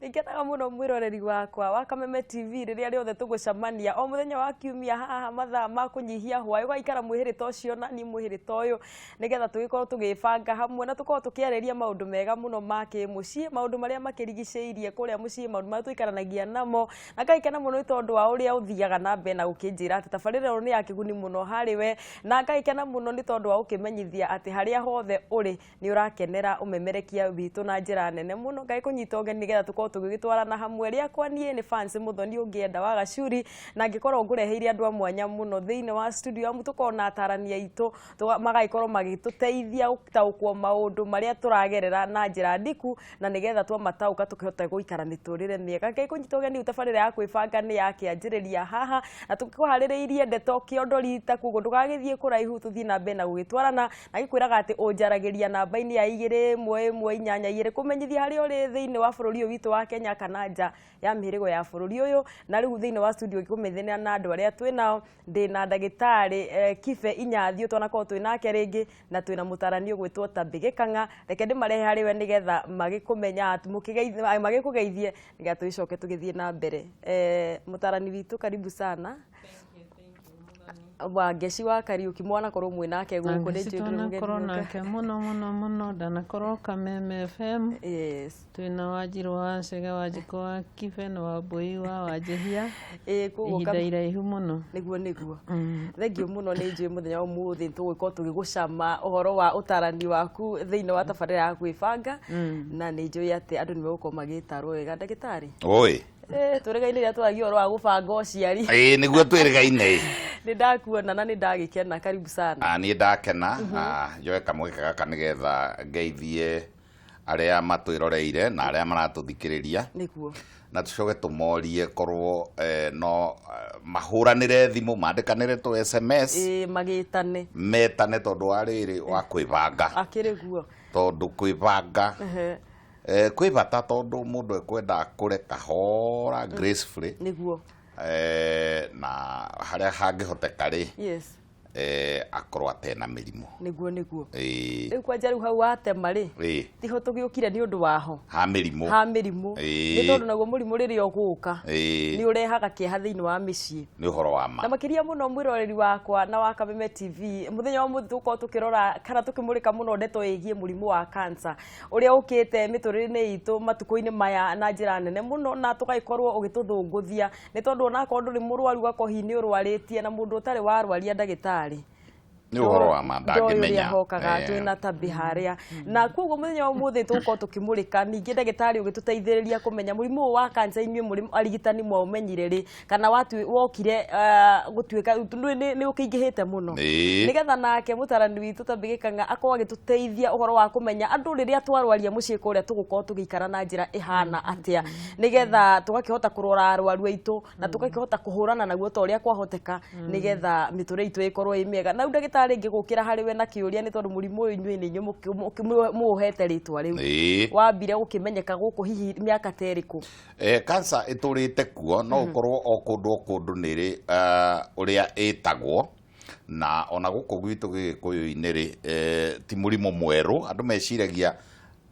Nĩngenaga mũno mwĩroreri wakwa wa Kameme TV rĩrĩa rĩothe tũgũcemania o mũthenya wa kiumia haha mathaa ma kũnyihia hwaĩ, ũgaikara mwĩhĩrĩta ũcio na niĩ mwĩhĩrĩta ũyũ, nĩgetha tũgĩkorwo tũgĩbanga hamwe na tũkorwo tũkĩarĩria maũndũ mega mũno ma kĩmũciĩ, maũndũ marĩa makĩrigicĩirie kũrĩa mũciĩ, maũndũ marĩa tũikaranagia namo. Na ngagĩkena mũno nĩ tondũ wa ũrĩa ũthiaga na mbere na gũkĩnjĩra atĩ tabarĩra ĩno nĩ ya kĩguni mũno harĩ we, na ngagĩkena mũno nĩ tondũ wa gũkĩmenyithia atĩ harĩa hothe ũrĩ nĩ ũrakenera ũmemerekia witũ na njĩra nene mũno. Ngagĩkũnyita ũgeni nĩgetha tũkorwo tũgĩgĩtwarana hamwe. Rĩakwa niĩ nĩ Fancy Mũthoni ũngĩenda wa Gacuri, na ngĩkorwo ngũreheire andũ a mwanya mũno thĩinĩ wa studio, amu tũkoragwo na atarani aitũ magagĩkorwo magĩtũteithia gũtaũkwo maũndũ marĩa tũragerera na njĩra ndiku, na nĩgetha twamataũka tũkĩhote gũikara mĩtũrĩre mĩega. Ngagĩkũnyita ũgeni rĩu tabarĩra ya kwĩbanga nĩ yakĩanjĩrĩria haha, na tũkũharĩrĩirie ndeto kĩondo rita, koguo ndũgagĩthiĩ kũraihu, tũthiĩ na mbere na gũgĩtwarana. Na gĩkwĩraga atĩ ũnjaragĩria namba-inĩ ya 21182 kũmenyithia harĩa ũrĩ thĩinĩ wa bũrũri ũyũ witũ wa Kenya kana nja ya mĩhĩrĩgo ya bũrũri ũyũ. Na rĩu thĩinĩ wa studio ngĩkũmenyithania na andũ arĩa twĩ nao, ndĩ na ndagĩtarĩ Kibe Inyathiũ twanakorwo twĩ nake rĩngĩ, na twĩna mũtarani ũgwĩtwo Tabĩ Gĩkang'a. Reke ndĩmarehe harĩ we nĩgetha magĩkũmenya, magĩkũgeithie nĩgetha tũgĩcoke tũgĩthiĩ na mbere. Mũtarani witũ, karibu sana. Wangeci wa Kariuki mwanakorwo mwĩ nake gũkũ, nĩ njũĩ ndũrĩ mũgeni. Twanakorwo nake mũno mũno mũno, ndanakorwo Kameme FM. Yes. Twĩna Wanjirũ wa Chege, Wanjikũ wa Kibe na Wambui wa Wanjĩhia. Ĩĩ, koguo ihinda iraihu mũno. Nĩguo nĩguo. Thengiũ mũno, nĩ njũĩ mũthenya wa ũmũthĩ tũgũkorwo tũgĩgũcama ũhoro wa ũtarani waku thĩinĩ wa tabarĩra ya kwĩbanga, na nĩ njũĩ atĩ andũ nĩ megũkorwo magĩtarwo wega. Ndagĩtarĩ. Oi. Tũrĩgaine rĩrĩa twaragia ũhoro wa gũbanga ũciari. Ĩĩ, nĩguo twĩrĩgaine. Nĩ ndakuona na nĩ ndagĩkena, karibu sana. Ah, niĩ ndakena. Ah, njoe kamweke gaka nĩgetha ngeithie arĩa matwĩroreire na arĩa maratũthikĩrĩria, na tũcoke tũmorie korwo no mahũranĩre thimũ, mandĩkanĩre tũ SMS, Ĩĩ, magĩtane, metane tondũ wa rĩrĩ wa kwĩbanga. Akĩrĩ guo. Tondũ kwĩbanga kwĩ bata, tondũ mũndũ ekwenda akũre kahora, gracefully, na harĩa hangĩhoteka rĩ, akorwo atena mĩrimũ. Nĩguo nĩguo. Ĩĩ. Rĩu kwanja rĩu hau watema rĩ, tiho tũgĩũkire nĩ ũndũ waho. Ha mĩrimũ. Ha mĩrimũ. Nĩ tondũ naguo mũrimũ rĩrĩa ũgũka nĩ ũrehaga kĩeha thĩinĩ wa mĩciĩ. Nĩ ũhoro wa ma. Na makĩria mũno mwĩroreri wakwa na wa Kameme TV, mũthenya wa ũmũthĩ tũgũkorwo tũkĩrora kana tũkĩmũrĩka mũno ndeto ĩgiĩ mũrimũ wa cancer ũrĩa ũkĩte mĩtũrĩre-inĩ itũ matukũ-inĩ maya na njĩra nene mũno, na tũgagĩkorwo ũgĩtũthũngũthia, nĩ tondũ onakorwo ndũrĩ mũrwaru ũgakorwo hihi nĩ ũrwarĩtie, na mũndũ ũtarĩ warwaria ndagĩtarĩ Nĩ ũhoro wa ma. Ndoĩ ũrĩa ndangĩmenya. Hokaga. Twĩna Tabĩ harĩa, na koguo mũthenya wa ũmũthĩ tũgũkorwo tũkĩmũrĩka ningĩ ndagĩtarĩ ũgĩtũteithĩrĩria kũmenya mũrimũ ũyũ wa cancer, inyuĩ mũrĩ arigitani mwaũmenyire rĩ, kana wokire gũtuĩka nĩ ũkĩingĩhĩte mũno, nĩgetha nake mũtarani witũ Tabĩ Gĩkang'a akorwo agĩtũteithia ũhoro wa kũmenya andũ rĩrĩa twarwaria mũciĩ kũrĩa tũgũkorwo tũgĩikara na njĩra ĩhana atĩa, nĩgetha tũgakĩhota kũrora arwaru aitũ na tũgakĩhota kũhũrana naguo ta ũrĩa kwahoteka, nĩgetha mĩtũrĩre itũ ĩkorwo ĩ mĩega. Na rĩu ndagĩtarĩ, ngĩgũkĩra harĩ we na kĩũria, nĩ tondũ mũrimũ ũyũ inyuĩ nĩ inyuĩ mũũhete rĩtwa rĩu, wambire gũkĩmenyeka gũkũ hihi mĩaka ta ĩrĩkũ? Cancer ĩtũrĩte kuo, no ũkorwo o kũndũ o kũndũ nĩ ĩrĩ ũrĩa ĩtagwo, na ona gũkũ gwitũ gĩgĩkũyũ-inĩ rĩ, ti mũrimũ mwerũ. Andũ meciragia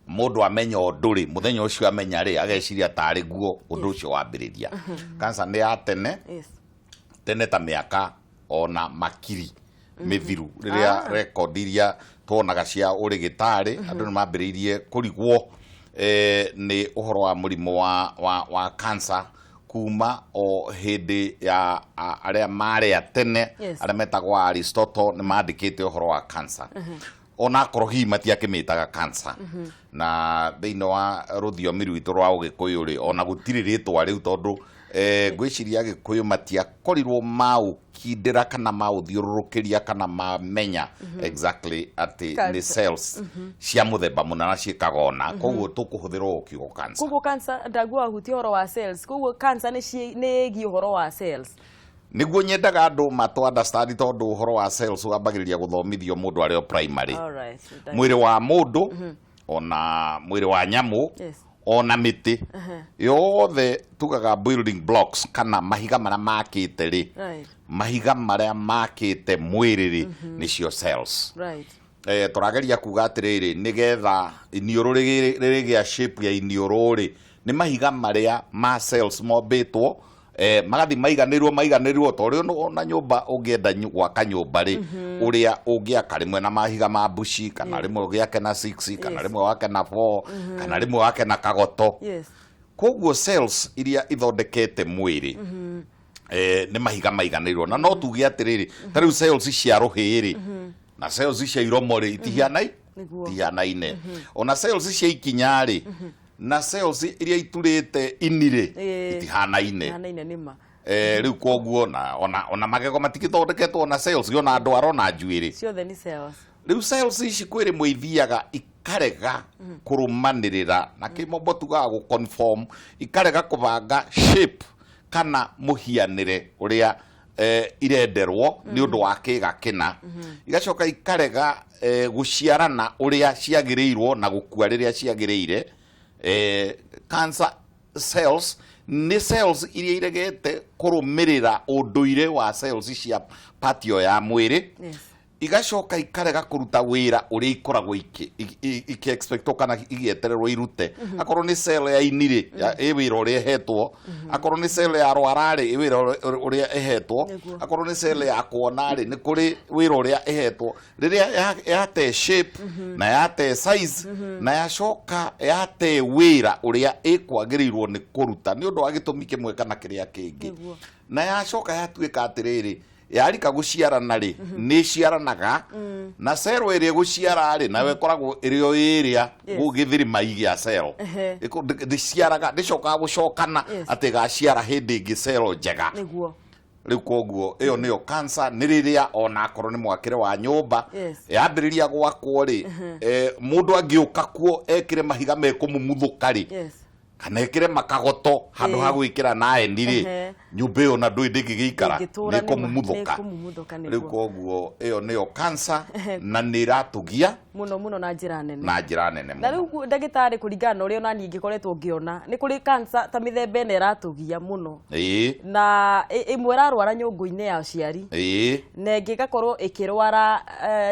mũndũ amenya ũndũ rĩ, mũthenya ũcio amenya rĩ, ageciria tarĩ guo ũndũ ũcio wambĩrĩria. Cancer nĩ ya tene, tene ta mĩaka ona makiri mĩthiru, rĩrĩa rekondi iria tuonaga cia ũrĩgĩtarĩ, andũ nĩ mambĩrĩirie kũrigwo nĩ ũhoro wa mũrimũ wa cancer kuma o hĩndĩ ya arĩa marĩ a tene, arĩa metagwo Aristotle, nĩ mandĩkĩte ũhoro wa cancer, onakorwo hihi matiakĩmĩtaga cancer. Na thĩinĩ wa rũthiomi rwitũ rwa ũgĩkũyũ rĩ, ona gũtirĩ rĩtwa rĩu, tondũ ngwĩciria Agĩkũyũ matiakorirwo maũkindĩra kana maũthiũrũrũkĩria kana mamenya exactly atĩ nĩ Cancer. cells cia mũthemba mũna na ciĩkaga ũna, koguo tũkũhũthĩra o kiugo cancer. Koguo cancer, ndagua wahutia ũhoro wa cells, koguo cancer nĩ ĩgiĩ ũhoro wa cells. Nĩguo nyendaga andũ matũ understand, tondũ ũhoro wa cells wambagĩrĩria gũthomithio mũndũ arĩ o primary. Mwĩrĩ wa mũndũ, ona mwĩrĩ wa nyamũ, ona mĩtĩ yothe, tugaga building blocks kana mahiga marĩa makĩte rĩ, mahiga marĩa makĩte mwĩrĩ rĩ, nĩcio cells. Tũrageria kuga atĩrĩrĩ, nĩgetha iniũrũ rĩrĩgĩa shape ya iniũrũ rĩ, Nĩ mahiga marĩa ma cells mombĩtwo, magathi maiganĩrwo ta ũrĩa ona nyũmba ũngĩenda gwaka nyũmba rĩ, ũrĩa ũngĩaka rĩmwe na mahiga ma mbuci, kana rĩmwe ũgĩake na 6, kana rĩmwe wake na 4, kana rĩmwe wake na kagoto. Koguo cells iria ithondekete mwĩrĩ nĩ mahiga maiganĩirwo, na no tuge atĩrĩrĩ, ta rĩu cells cia rũhĩ rĩ na cells cia iromo rĩ itihianai. Itihanaine. Ona cells cia ikinya rĩ na cells iria iturĩte ini rĩ itihanaine. Hanaine nĩma. Rĩu koguo na ona magego matigĩthondeketwo na cells, ona andũ arona njuĩrĩ. Ciothe nĩ cells. Rĩu cells ici kwĩ rĩmwe ithiaga ikarega kũrũmanĩrĩra, na kĩmombo tugaga gũ conform, ikarega kũbanga shape kana mũhianĩre ũrĩa irenderwo nĩ ũndũ wa kĩga kĩna, igacoka ikarega gũciarana ũrĩa ciagĩrĩirwo na gũkua rĩrĩa ciagĩrĩire. Cancer cells nĩ cells iria iregete kũrũmĩrĩra ũndũire wa cells cia patio ya mwĩrĩ, igacoka ikarega kũruta wĩra ũrĩa ikoragwo ikĩ-expectwo kana igĩetererwo irute. Akorwo nĩ cell ya ini rĩ, ĩ wĩra ũrĩa ĩhetwo. Akorwo nĩ cell ya rwara rĩ, ĩ wĩra ũrĩa ĩhetwo. Akorwo nĩ cell ya kuona rĩ, nĩ kũrĩ wĩra ũrĩa ĩhetwo. Rĩrĩa yate shape na yate size na yacoka yate wĩra ũrĩa ĩkwagĩrĩirwo nĩ kũruta nĩ ũndũ wa gĩtũmi kĩmwe kana kĩrĩa kĩngĩ, na yacoka yatuĩka atĩrĩrĩ, yarika gũciarana rĩ, nĩ ciaranaga na cero ĩrĩa ĩgũciara rĩ, nayo ĩkoragwo ĩrĩ o ĩrĩa gĩthirima gĩa cero. Ndĩciaraga, ndĩcokaga gũcokana atĩ ĩgaciara hĩndĩ ĩngĩ cero njega. Rĩu koguo ĩyo nĩyo cancer. Nĩ rĩrĩa ona akorwo nĩ mwakĩre wa nyũmba yambĩrĩria gwakwo rĩ, mũndũ angĩũka kuo ekĩre mahiga mekũmumuthũka rĩ, kana ekĩre makagoto handũ ha gwĩkĩra naeni rĩ, nyũmba ĩyo na ndũĩ ndĩngĩgĩikara. Ndĩngĩtũra nĩ nĩma, kũmumuthũka. Nĩkũmumuthũka. Rĩu koguo ĩyo nĩyo cancer na nĩ ĩratũgia mũno mũno na njĩra nene. Na njĩra nene Na mũno. Rĩu ndagĩtarĩ, kũringana na ũrĩa ona niĩ ingĩkoretwo ngĩona, nĩ kũrĩ cancer ta mĩthemba ĩna ĩratũgia mũno, na ĩmwe ĩrarwara nyũngũ-inĩ ya ũciari, na ĩngĩ ĩgakorwo ĩkĩrwara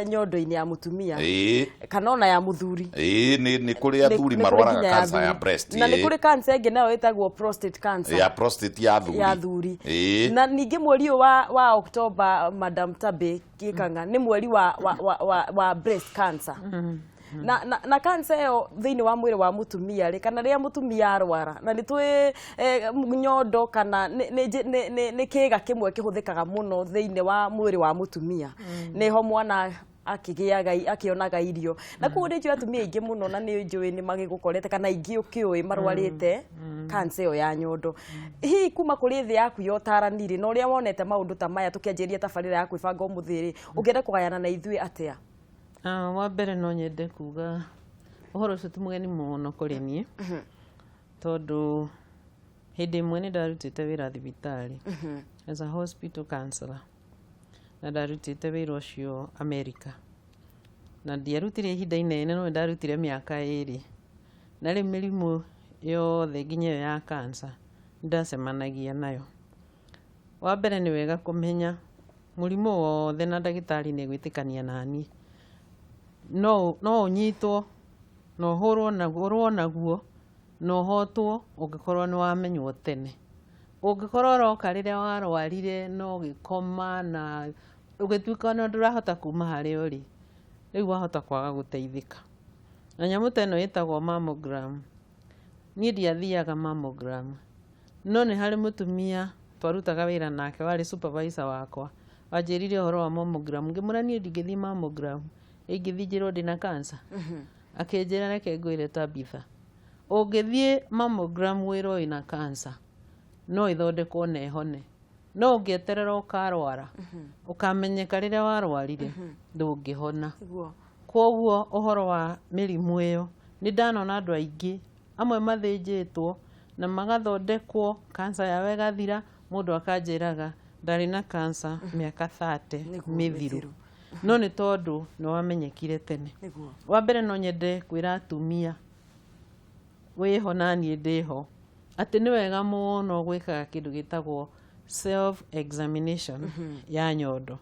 nyondo-inĩ ya mũtumia kana ona ya mũthuri. Ĩĩ, nĩ kũrĩ athuri Nĩ kũrĩ marwaraga nginya ya cancer ya athuri. breast. Na nĩ kũrĩ cancer ĩngĩ nayo ĩtagwo prostate cancer. Ya prostate ya athuri. Ya athuri. Na ningĩ mweri ũyũ wa October, Madam Tabe Gĩkang'a, nĩ mweri wa breast cancer. Na cancer ĩyo thĩinĩ wa mwĩrĩ wa mũtumia rĩ, kana rĩrĩa mũtumia arwara, na nĩ tũĩ nyondo kana nĩ kĩga kĩmwe kĩhũthĩkaga mũno thĩinĩ wa mwĩrĩ wa mũtumia, nĩho mwana akĩgĩaga, akĩonaga irio, na koguo nĩ njũĩ atumia aingĩ mũno, na nĩ njũĩ nĩ magĩgũkorete kana aingĩ ũkĩũĩ marwarĩte cancer ĩyo ya nyondo. Hihi kuma kũrĩ thĩ yaku ya ũtarani rĩ, na ũrĩa wonete maũndũ ta maya tũkĩanjĩrĩria tabarĩra ya kwĩbanga ũmũthĩ rĩ, ũngĩenda kũgayana na ithuĩ atĩa? Wa mbere no nyende kuga ũhoro ũcio ti mũgeni mũno kũrĩ niĩ, tondũ hĩndĩ ĩmwe nĩ ndarutĩte wĩra thibitarĩ as a hospital counselor, na ndarutĩte wĩra ũcio America, na ndiarutire ihinda inene, no nĩ ndarutire mĩaka 2, na rĩu mĩrimũ yothe nginya ĩyo ya cancer nĩ ndacemanagia nayo. Wa mbere, nĩ wega kũmenya mũrimũ wothe, na ndagĩtarĩ nĩ egwĩtĩkania naniĩ, no ũnyitwo na ũhũrwo naguo, ũrũo naguo na ũhotwo ũngĩkorwo nĩ wamenywo tene. Ũngĩkorwo ũroka rĩrĩa warwarire na ũgĩkoma na ũgĩtuĩka ona ndũrahota kuma harĩa ũrĩ, rĩu wahota kwaga gũteithĩka. Na nyamũ ta ĩno ĩtagwo mammogram, niĩ ndiathiaga mammogram, no nĩ harĩ mũtumia twarutaga wĩra nake warĩ supervisor wakwa wanjĩrire ũhoro wa mammogram. Ngĩmwĩra niĩ ndingĩthiĩ mammogram, ingĩthiĩ njĩrwo ndĩna cancer. Akĩnjĩra, "Reke ngwĩre Tabitha, ũngĩthiĩ mammogram wĩrwo wĩna cancer, no ĩthondekwo na ĩhone, no ũngĩeterera ũkarwara ũkamenyeka rĩrĩa warwarire, ndũngĩhona." Koguo ũhoro wa mĩrimũ ĩyo, nĩ ndanona andũ aingĩ amwe mathĩnjĩtwo na magathondekwo, cancer yao ĩgathira. Mũndũ akanjĩraga, "Ndarĩ na cancer mĩaka 30 mĩthiru," mĩthiru. No nĩ tondũ nĩ wamenyekire tene. Wa mbere, no nyende kwĩra atumia wĩho na niĩ ndĩho atĩ nĩ wega mũno gwĩkaga kĩndũ gĩtagwo self examination ya nyondo,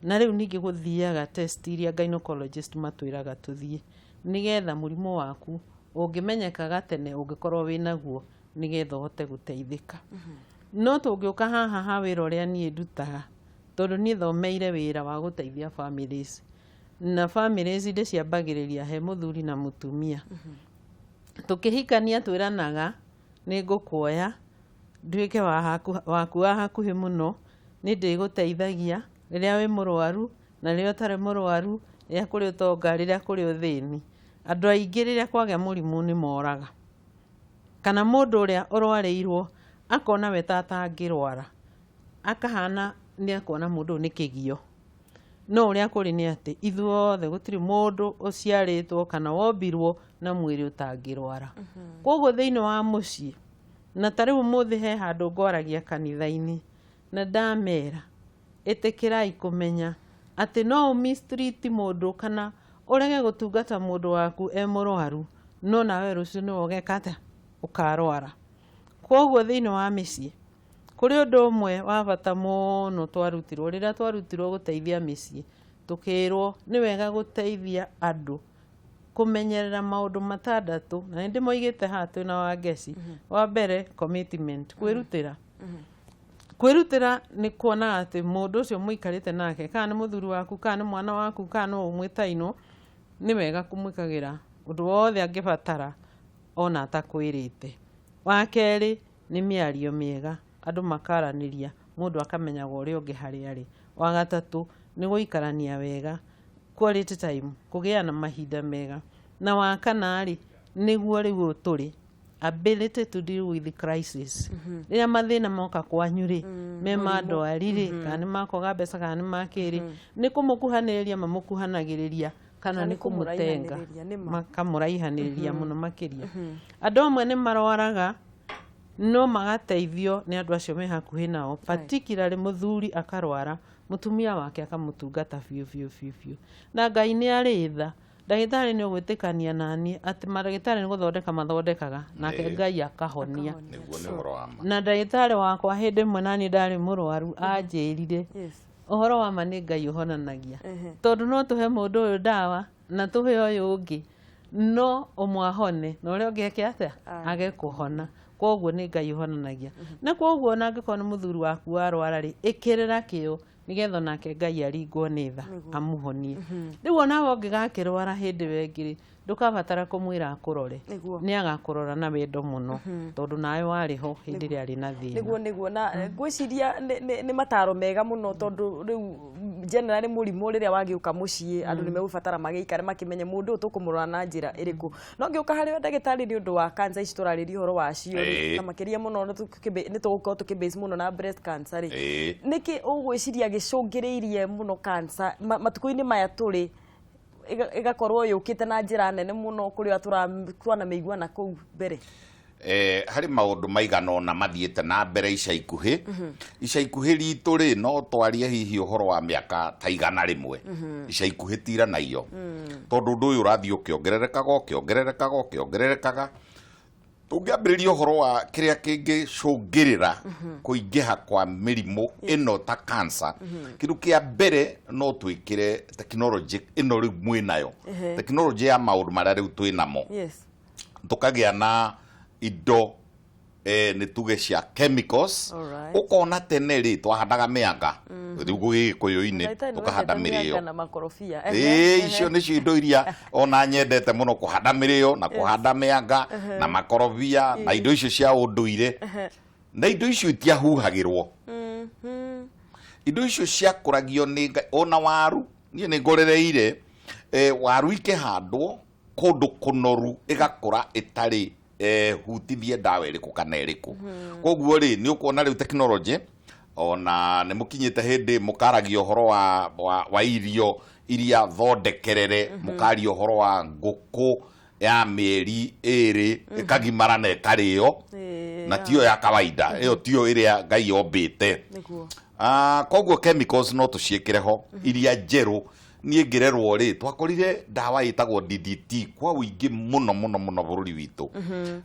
na rĩu ningĩ gũthiaga test iria gynecologist matwĩraga tũthiĩ, nĩgetha mũrimũ waku Ũngĩmenyekaga tene ũngĩkorwo wĩnaguo nĩgetha ũhote gũteithĩka. No tũngĩũka haha ha wĩra ũrĩa niĩ ndutaga, tondũ niĩ thomeire wĩra wa gũteithia families, na families ndĩciambagĩrĩria he mũthuri na mũtumia. Tũkĩhikania twĩranaga nĩ ngũkuoya nduĩke waku wa hakuhĩ mũno, nĩ ndĩgũteithagia rĩrĩa wĩ mũrwaru na rĩrĩa ũtarĩ mũrwaru, rĩrĩa kũrĩ ũtonga, rĩrĩa kũrĩ ũthĩni. Andũ aingĩ rĩrĩa kwagĩa mũrimũ nĩ moraga, kana mũndũ ũrĩa ũrwarĩirwo akona we ta atangĩrwara, akahana nĩ akuona mũndũ ũyũ nĩ kĩgio. No ũrĩa kũrĩ nĩ atĩ ithuothe gũtirĩ mũndũ ũciarĩtwo kana wombirwo na mwĩrĩ ũtangĩrwara. Koguo thĩinĩ wa mũciĩ, na ta rĩu ũmũthĩ he handũ ngwaragia kanitha-inĩ, na ndamera ĩtĩkĩrai kũmenya atĩ no ũ mistreat mũndũ kana ũrege gũtungata mũndũ waku e mũrwaru, no nawe rũciũ nĩwe ũgeka atĩa? Ũkarwara. Koguo thĩinĩ wa mĩciĩ kũrĩ ũndũ ũmwe wa bata mũno twarutirwo rĩrĩa twarutirwo gũteithia mĩciĩ, tũkĩrwo nĩ wega gũteithia andũ kũmenyerera maũndũ matandatũ, na nĩ ndĩmoigĩte haha twĩna Wangeci. Wa mbere, commitment, kwĩrutĩra. Kwĩrutĩra nĩ kuona atĩ mũndũ ũcio mũikarĩte nake, kana nĩ mũthuri waku, kana nĩ mwana waku, kana nũ mwĩtainwo, nĩ wega kũmwĩkagĩra ũndũ wothe angĩbatara ona atakwĩrĩte. Wa kerĩ nĩ mĩario mĩega, andũ makaranĩria, mũndũ akamenyaga ũrĩa ũngĩ harĩa arĩ. Wa gatatũ nĩ gũikarania wega, quality time, kũgĩa na mahinda mega. Na wa kana rĩ, nĩguo rĩu tũrĩ ability to deal with crisis. Rĩrĩa mathĩna moka kwanyu rĩ, me ma ndwari rĩ, kana nĩ makwaga mbeca, kana nĩ ma kĩrĩ, nĩ kũmũkuhanĩrĩria mamũkuhanagĩrĩria kana nĩ kũmũtenga, kũmũraihanĩrĩria, nĩ ma. Makamũraihanĩrĩria mũno makĩria. Andũ amwe nĩ marwaraga no magateithio nĩ andũ acio me hakuhĩ nao, particularly mũthuri akarwara, mũtumia wake akamũtungata biũ biũ biũ biũ. Na Ngai nĩ arĩ tha. Ndagĩtarĩ nĩ ũgwĩtĩkania naniĩ atĩ mandagĩtarĩ nĩ gũthondeka mathondekaga, nake Ngai akahonia. Nĩguo, nĩ ũhoro wa ma. Na ndagĩtarĩ wakwa hĩndĩ ĩmwe naniĩ ndarĩ mũrwaru anjĩrire, ũhoro wa ma nĩ Ngai ũhonanagia, tondũ no tũhe mũndũ ũyũ ndawa na tũhe ũyũ ũngĩ, no ũmwe ahone na ũrĩa ũngĩ eke atĩa? Age kũhona. Koguo nĩ Ngai ũhonanagia, na koguo ona angĩkorwo nĩ mũthuri waku warwara rĩ, ĩkĩrĩra kĩo nĩgetha onake Ngai aringwo nĩ tha amũhonie. Rĩu onawe ũngĩgakĩrwara hĩndĩ ĩyo ĩngĩ rĩ, ndũkabatara kũmwĩra akũrore. Nĩ agakũrora na wendo mũno, tondũ nawe warĩ ho hĩndĩ ĩrĩa arĩ na thĩna. Nĩguo, na ngwĩciria nĩ mataro mega mũno, tondũ rĩu generally mũrimũ rĩrĩa wagĩũka mũciĩ, andũ nĩ megũbatara magĩikare makĩmenye mũndũ ũyũ tũkũmũrora na njĩra ĩrĩkũ. No ngĩũka harĩ we ndagĩtarĩ, nĩ ũndũ wa cancer ici tũrarĩria ũhoro wacio rĩ, na makĩria mũno nĩ tũgũkorwo tũkĩ-base mũno na breast cancer rĩ, nĩkĩ ũgwĩciria gĩcũngĩrĩirie mũno cancer matukũ-inĩ maya tũrĩ ĩgakorwo yũkĩte na njĩra nene mũno kũrĩa twanamĩigua na kũu mbere? Harĩ maũndũ maigana ũna mathiĩte na mbere ica ikuhĩ. Ica ikuhĩ ritũ rĩ, no twarie hihi ũhoro wa mĩaka ta 100. Ica ikuhĩ tiranaiyo, tondũ ũndũ ũyũ ũrathiĩ ũkĩongererekaga, ũkĩongererekaga, ũkĩongererekaga. Tũngĩambĩrĩria ũhoro wa kĩrĩa kĩngĩcũngĩrĩra kũingĩha kwa mĩrimũ ĩno ta cancer, kĩndũ kĩa mbere no twĩkĩre technology ĩno rĩu mwĩnayo, technology ya maũndũ marĩa rĩu twĩnamo, tũkagĩa na indo nĩ tuge cia chemicals. Ũkona tene rĩ, twahandaga mĩanga, rĩu gĩgĩkũyũ-inĩ Ndagĩtarĩ, nĩ tũkahanda wendete mĩrĩo. mĩanga na makorobia. Ĩĩ, icio nĩcio indo iria ona nyendete mũno, kũhanda mĩrĩo na kũhanda mĩanga na makorobia na indo icio cia ũndũire. Na indo icio itiahuhagĩrwo, indo icio ciakũragio nĩ Ngai. Ona waru, niĩ nĩ ngorereire waru ikĩhandwo kũndũ kũnoru, ĩgakũra ĩtarĩ hutithie ndawa ĩrĩkũ kana ĩrĩkũ. Koguo rĩ, nĩ ũkuona rĩu technology ona nĩ mũkinyĩte hĩndĩ mũkaragia ũhoro wa irio iria thondekerere, mũkaria ũhoro wa ngũkũ ya mĩeri 2 ĩkagimara na ĩkarĩo, na tiyo ya kawaida, ĩyo tiyo ĩrĩa Ngai ombĩte. Koguo chemicals no tũciĩkĩre ho iria njerũ. Niĩ ngĩrerwo rĩ, twakorire ndawa ĩtagwo DDT kwa ũingĩ mũno mũno mũno bũrũri witũ,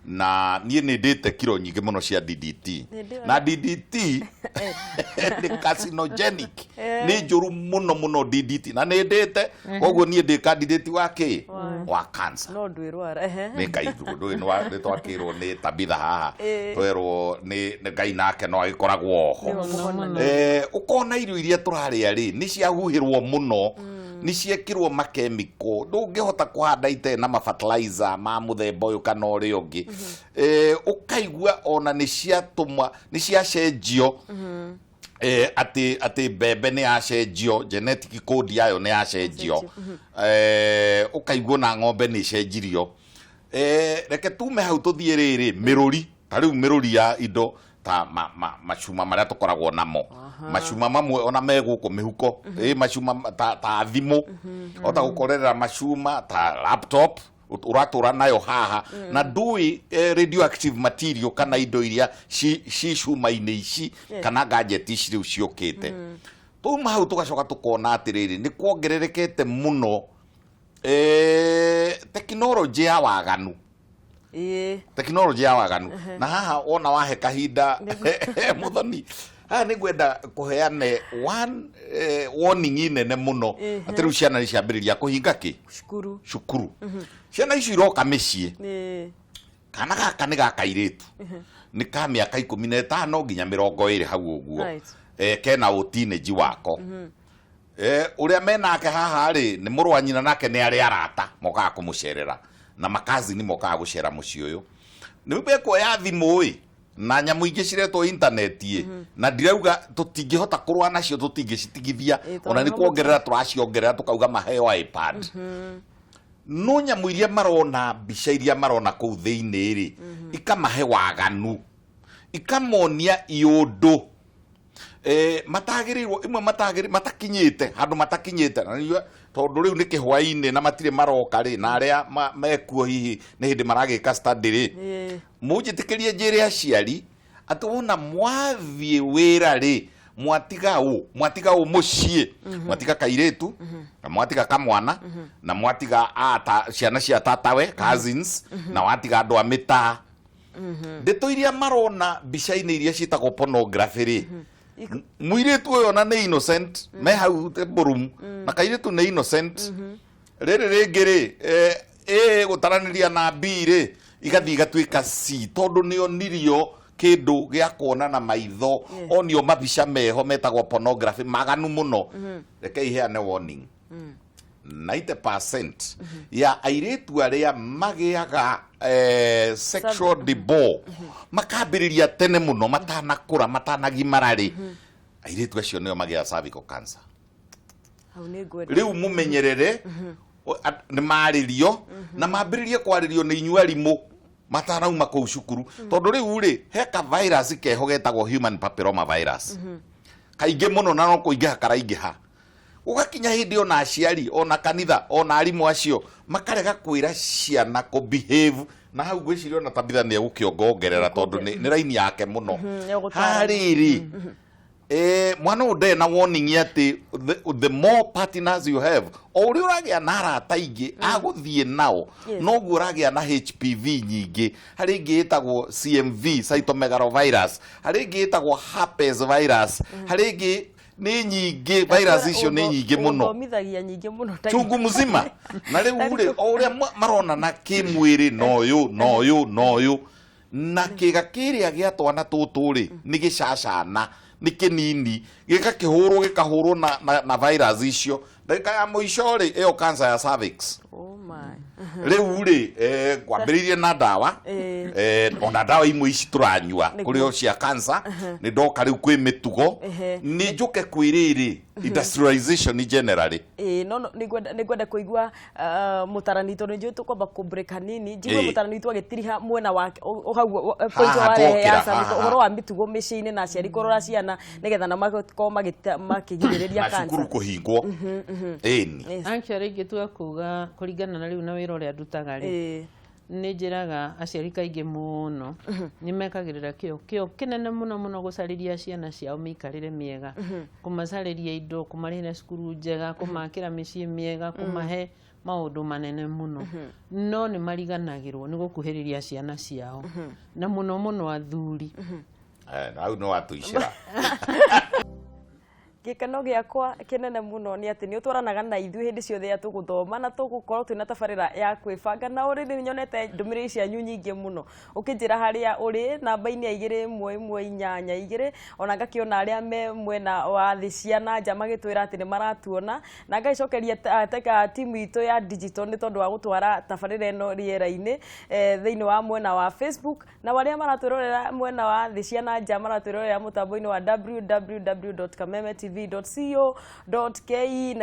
na niĩ nĩ ndĩte kiro nyingĩ mũno cia DDT. Nĩ ndĩoĩ. Na DDT nĩ carcinogenic, nĩ njũru mũno mũno DDT, na nĩ ndĩte. Koguo niĩ ndĩ candidate wa kĩ wa cancer. No ndwĩrwara, ehe. Nĩ Ngai ndũĩ nĩ twakĩrwo nĩ Tabitha haha. Twerwo nĩ Ngai nake no agĩkoragwo oho. Nĩwe mũhonania. Ũkona irio iria tũrarĩa rĩ, nĩ ciahuhĩrwo mũno, nĩ ciekĩrwo makemiko, ndũngĩhota kũhanda itarĩ na mafertilizer ma mũthemba ũyũ kana ũrĩa ũngĩ. Ũkaigua ona nĩ ciatũma nĩ ciacenjio, atĩ mbembe nĩ yacenjio, genetic code yayo nĩ yacenjio. Ũkaigua ona ng'ombe nĩ icenjirio. Reke tume hau tũthiĩ rĩrĩ mĩrũri, ta rĩu mĩrũri ya indo ta macuma marĩa tũkoragwo namo, macuma mamwe ona me gũkũ mĩhuko, ĩ macuma ta thimũ, ota gũkorerera macuma ta laptop ũratũra nayo haha na ndũĩ radioactive material kana indo iria ci cuma-inĩ ici kana gadget ici rĩu ciũkĩte. Tuma hau tũgacoka tũkona atĩrĩrĩ, nĩ kuongererekete mũno tekinoronjĩ ya waganu. Tekinoronjĩ ya waganu, na haha wona wahe kahinda Muthoni, haha nĩ ngwenda kũheane one warning nene mũno, atĩ rĩu ciana nĩ ciambĩrĩria kũhinga kĩ cukuru. Cukuru. Ciana icio iroka mĩciĩ. Kana gaka nĩ ga kairĩtu, nĩ ka mĩaka 15 nginya 20 hau ũguo. Kena ũtinĩnji wako. Ũrĩa menake haha rĩ, nĩ mũrũ wa nyina, nake nĩ arĩ arata mokaga kũmũcerera na makazini mokaga gũcera mũciĩ ũyũ. Nĩ mekuoya thimũ ĩ na nyamũ ingĩ ciretwo intaneti ĩ, na ndirauga tũtingĩhota kũrũa nacio, tũtingĩcitigithia. Ĩ, tondũ Ona nĩ no kuongerera tũraciongerera, tũkauga maheo iPad, no nyamũ iria marona, mbica iria marona kũu thĩinĩ rĩ, ikamahe waganu, ikamonia iũndũ matagĩrĩirwo, imwe matagĩrĩ matakinyĩte handũ matakinyĩte. Na nĩguo, tondũ rĩu nĩ kĩhwainĩ na matirĩ maroka rĩ, na arĩa mekuo hihi nĩ hĩndĩ maragĩka study rĩ, mũnjĩtĩkĩrie njĩre aciari atĩ wona mwathiĩ wĩra rĩ, mwatiga ũ mũciĩ, mwatiga kairĩtu na mwatiga kamwana na mwatiga ata ciana cia tatawe, cousins, na watiga andũ a mĩtaa, ndeto iria marona mbica-inĩ iria ciĩtagwo pornography rĩ, mũirĩtu ũyũ ona nĩ innocent, me hau mbũrumu na kairĩtu nĩ innocent. Rĩrĩ rĩngĩ rĩ, A gũtaranĩria na B rĩ, igathiĩ igatuĩka C, tondũ nĩ onirio kĩndũ gĩa kuona na maitho, onio mabica meho metagwo pornography maganu mũno. Reke iheane warning, 90% ya airĩtu arĩa magĩaga sexual debauch makambĩrĩria tene mũno, matanakũra, matanagimara rĩ, airĩtu acio nĩo magĩaga cervical cancer. Hau nĩ ngwenda. Rĩu mũmenyerere, nĩ marĩrio na mambĩrĩrie kwarĩrio nĩ inyuĩ arimũ matanauma kũu cukuru, tondũ rĩu rĩ, he ka virus keho getagwo human papilloma virus kaingĩ mũno, na no kũingĩha karaingĩha, gũgakinya hĩndĩ ona aciari, ona kanitha, ona arimũ acio makarega kwĩra ciana kũ behave. Na hau ngwĩciria ona Tabitha nĩ egũkĩongongerera, tondũ nĩ raini yake mũno. Nĩegũtaarana. Harĩrĩ mwana ũyũ ndarĩ na warning atĩ the more partners you have, o ũrĩa ũragĩa na arata aingĩ agũthiĩ nao, noguo ũragĩa na HPV nyingĩ. Harĩ ĩngĩ ĩtagwo CMV, cytomegalovirus, harĩ ĩngĩ ĩtagwo herpes virus, harĩ ĩngĩ, nĩ nyingĩ virus icio, nĩ nyingĩ mũno. Ũthomithagia nyingĩ mũno chungu mzima. Na rĩu rĩ, o ũrĩa maronana kĩmwĩrĩ na ũyũ na ũyũ na ũyũ, na kĩga kĩrĩa gĩa twana tũtũ rĩ, nĩ gĩcacana, nĩ kĩnini, gĩgakĩhũrwo, gĩkahũrwo na virus icio, ndagĩka ya mũico rĩ, ĩyo cancer ya cervix. Oh my. Rĩu rĩ, kwambĩrĩirie na ndawa, ona ndawa imwe ici tũranyua kũrĩ o cia cancer. Nĩ ndoka rĩu kwĩ mĩtugo, nĩ njũke kwĩ rĩrĩ industrialization generally. Ĩĩ, no nĩ ngwenda kũigua mũtarani, tondũ nĩnjũĩ tũkwamba kũ break hanini, njigue mũtarani witũ agĩtiriha mwena wake hau point Haha warehe ya twokĩra, cervical, haha. ũhoro wa mĩtugo mĩciĩ-inĩ na aciari kũrora ciana nĩgetha na makorwo makĩgirĩrĩria Na cukuru cancer. kũhingwo, ĩni. Actually, ingĩtua kuga kũringana na rĩu na wĩra ũrĩa ndutaga rĩ, Nĩ njĩraga aciari kaingĩ mũno nĩ mekagĩrĩra kĩo kĩnene mũno mũno gũcarĩria ciana ciao mĩikarĩre mĩega, kũmacarĩria indo, kũmarĩhĩra cukuru njega, kũmakĩra mĩciĩ mĩega, kũmahe maũndũ manene mũno, no nĩ mariganagĩrwo nĩ gũkuhĩrĩria ciana ciao, na mũno mũno athuri. Na hau nĩ watũicĩra. Gĩkeno gĩakwa kĩnene mũno nĩ atĩ nĩ ũtwaranaga na ithuĩ hĩndĩ ciothe ya tũgũthoma na tũgũkorwo twĩna tabarĩra ya kwĩbanga. Na ũrĩ nĩ nyonete ndũmĩrĩri cianyu nyingĩ mũno ũkĩnjĩra harĩa ũrĩ namba-inĩ ya 21182, ona ngakĩona arĩa me mwena wa thĩ cia na nja magĩtwĩra atĩ nĩ maratuona, na ngagĩcokeria timu itũ ya digital nĩ tondũ wa gũtwara tabarĩra ĩno rĩera-inĩ, thĩinĩ wa mwena wa Facebook, na arĩa maratwĩrorera mwena wa thĩ cia na nja maratwĩrorera mũtambo-inĩ wa www.kamemetv.co.ke. Na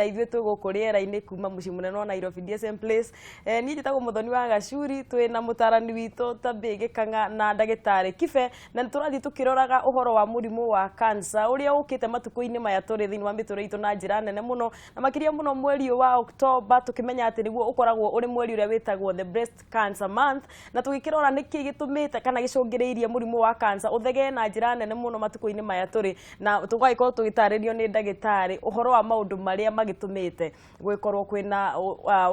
ithuĩ twĩ gũkũ rĩera-inĩ kuma mũciĩ mũnene wa Nairobi, DSM Place. Niĩ njĩtagwo Mũthoni wa Gacuri, twĩ na mũtarani witũ Tabĩ Gĩkang'a na ndagĩtarĩ Kibe, na nĩ tũrathiĩ tũkĩroraga ũhoro wa mũrimũ wa cancer ũrĩa ũkĩte matukũ-inĩ maya tũrĩ thĩinĩ wa mĩtũrĩre itũ na njĩra nene mũno, na makĩria mũno mweri ũyũ wa Oktoba, tũkĩmenya atĩ nĩguo ũkoragwo ũrĩ mweri ũrĩa wĩtagwo the breast cancer month, na tũgĩkĩrora nĩkĩ gĩtũmĩte kana gĩcũngĩrĩirie mũrimũ wa cancer ũthegee na njĩra nene mũno matukũ-inĩ maya tũrĩ, na tũgagĩkorwo tũgĩtarĩrio nĩ ndagĩtarĩ ũhoro wa maũndũ marĩa magĩtũmĩte gwĩkorwo kwĩna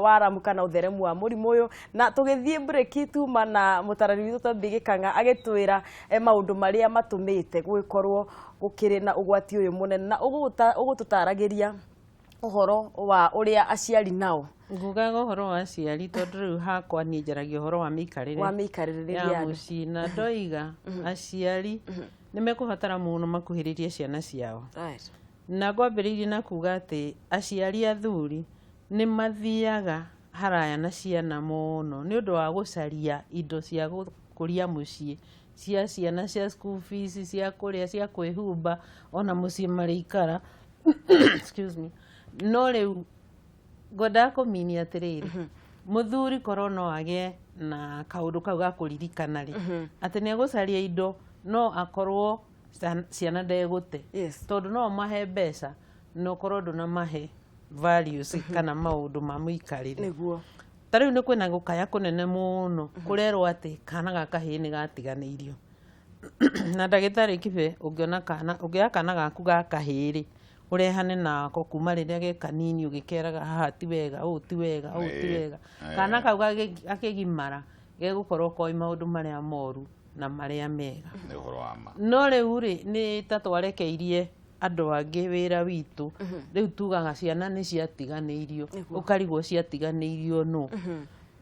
waramu kana ũtheremu wa mũrimũ ũyũ. Na tũgĩthiĩ break tuma na mũtarani witũ Toby Gĩkang'a agĩtwĩra maũndũ marĩa matũmĩte gwĩkorwo gũkĩrĩ na ũgwati ũyũ mũnene, na ũgũtũtaragĩria ũhoro wa ũrĩa aciari nao. Ngugaga ũhoro wa aciari tondũ rĩu hakwa niĩ njaragia ũhoro wa mĩikarĩre wa mĩikarĩre ya ya andũ. Mũciĩ, na ndoiga aciari nĩ mekũbatara mũno makuhĩrĩrie ciana ciao. Na ngwambĩrĩirie na kuga atĩ aciari athuri nĩ mathiaga haraya na ciana mũno nĩ ũndũ wa gũcaria indo cia gũkũria mũciĩ, cia ciana, cia school fees, cia kũrĩa, cia kwĩhumba, ona mũciĩ marĩikara. Excuse me. No rĩu ngwendaga kũminia atĩrĩrĩ, mũthuri korwo no agĩe na kaũndũ kau ga kũririkana rĩ, atĩ nĩ egũcaria indo, no akorwo ciana ndegũte, tondũ no ũmahe mbeca na ũkorwo ndũnamahe values kana maũndũ ma mũikarĩre. Ta rĩu nĩ kwĩna gũkaya kũnene mũno kũrerwo atĩ kana ga kahĩĩ nĩ gatiganĩirio. Na ndagĩtarĩ Kibe, ũngĩona kana, ũngĩoya kana gaku ga kahĩĩ rĩ, ũrehane nako kuma rĩrĩa ge kanini, ũgĩkeraga haha ti wega, ũũ ti wega, ũũ ti wega, kana kau gakĩgimara gegũkorwo koĩ maũndũ marĩa moru na marĩa mega. Nĩ ũhoro wa ma. No rĩu rĩ, nĩ ta twarekeirie andũ angĩ wĩra witũ. Rĩu tugaga ciana nĩ ciatiganĩirio, ũkarigwo ciatiganĩirio nũ.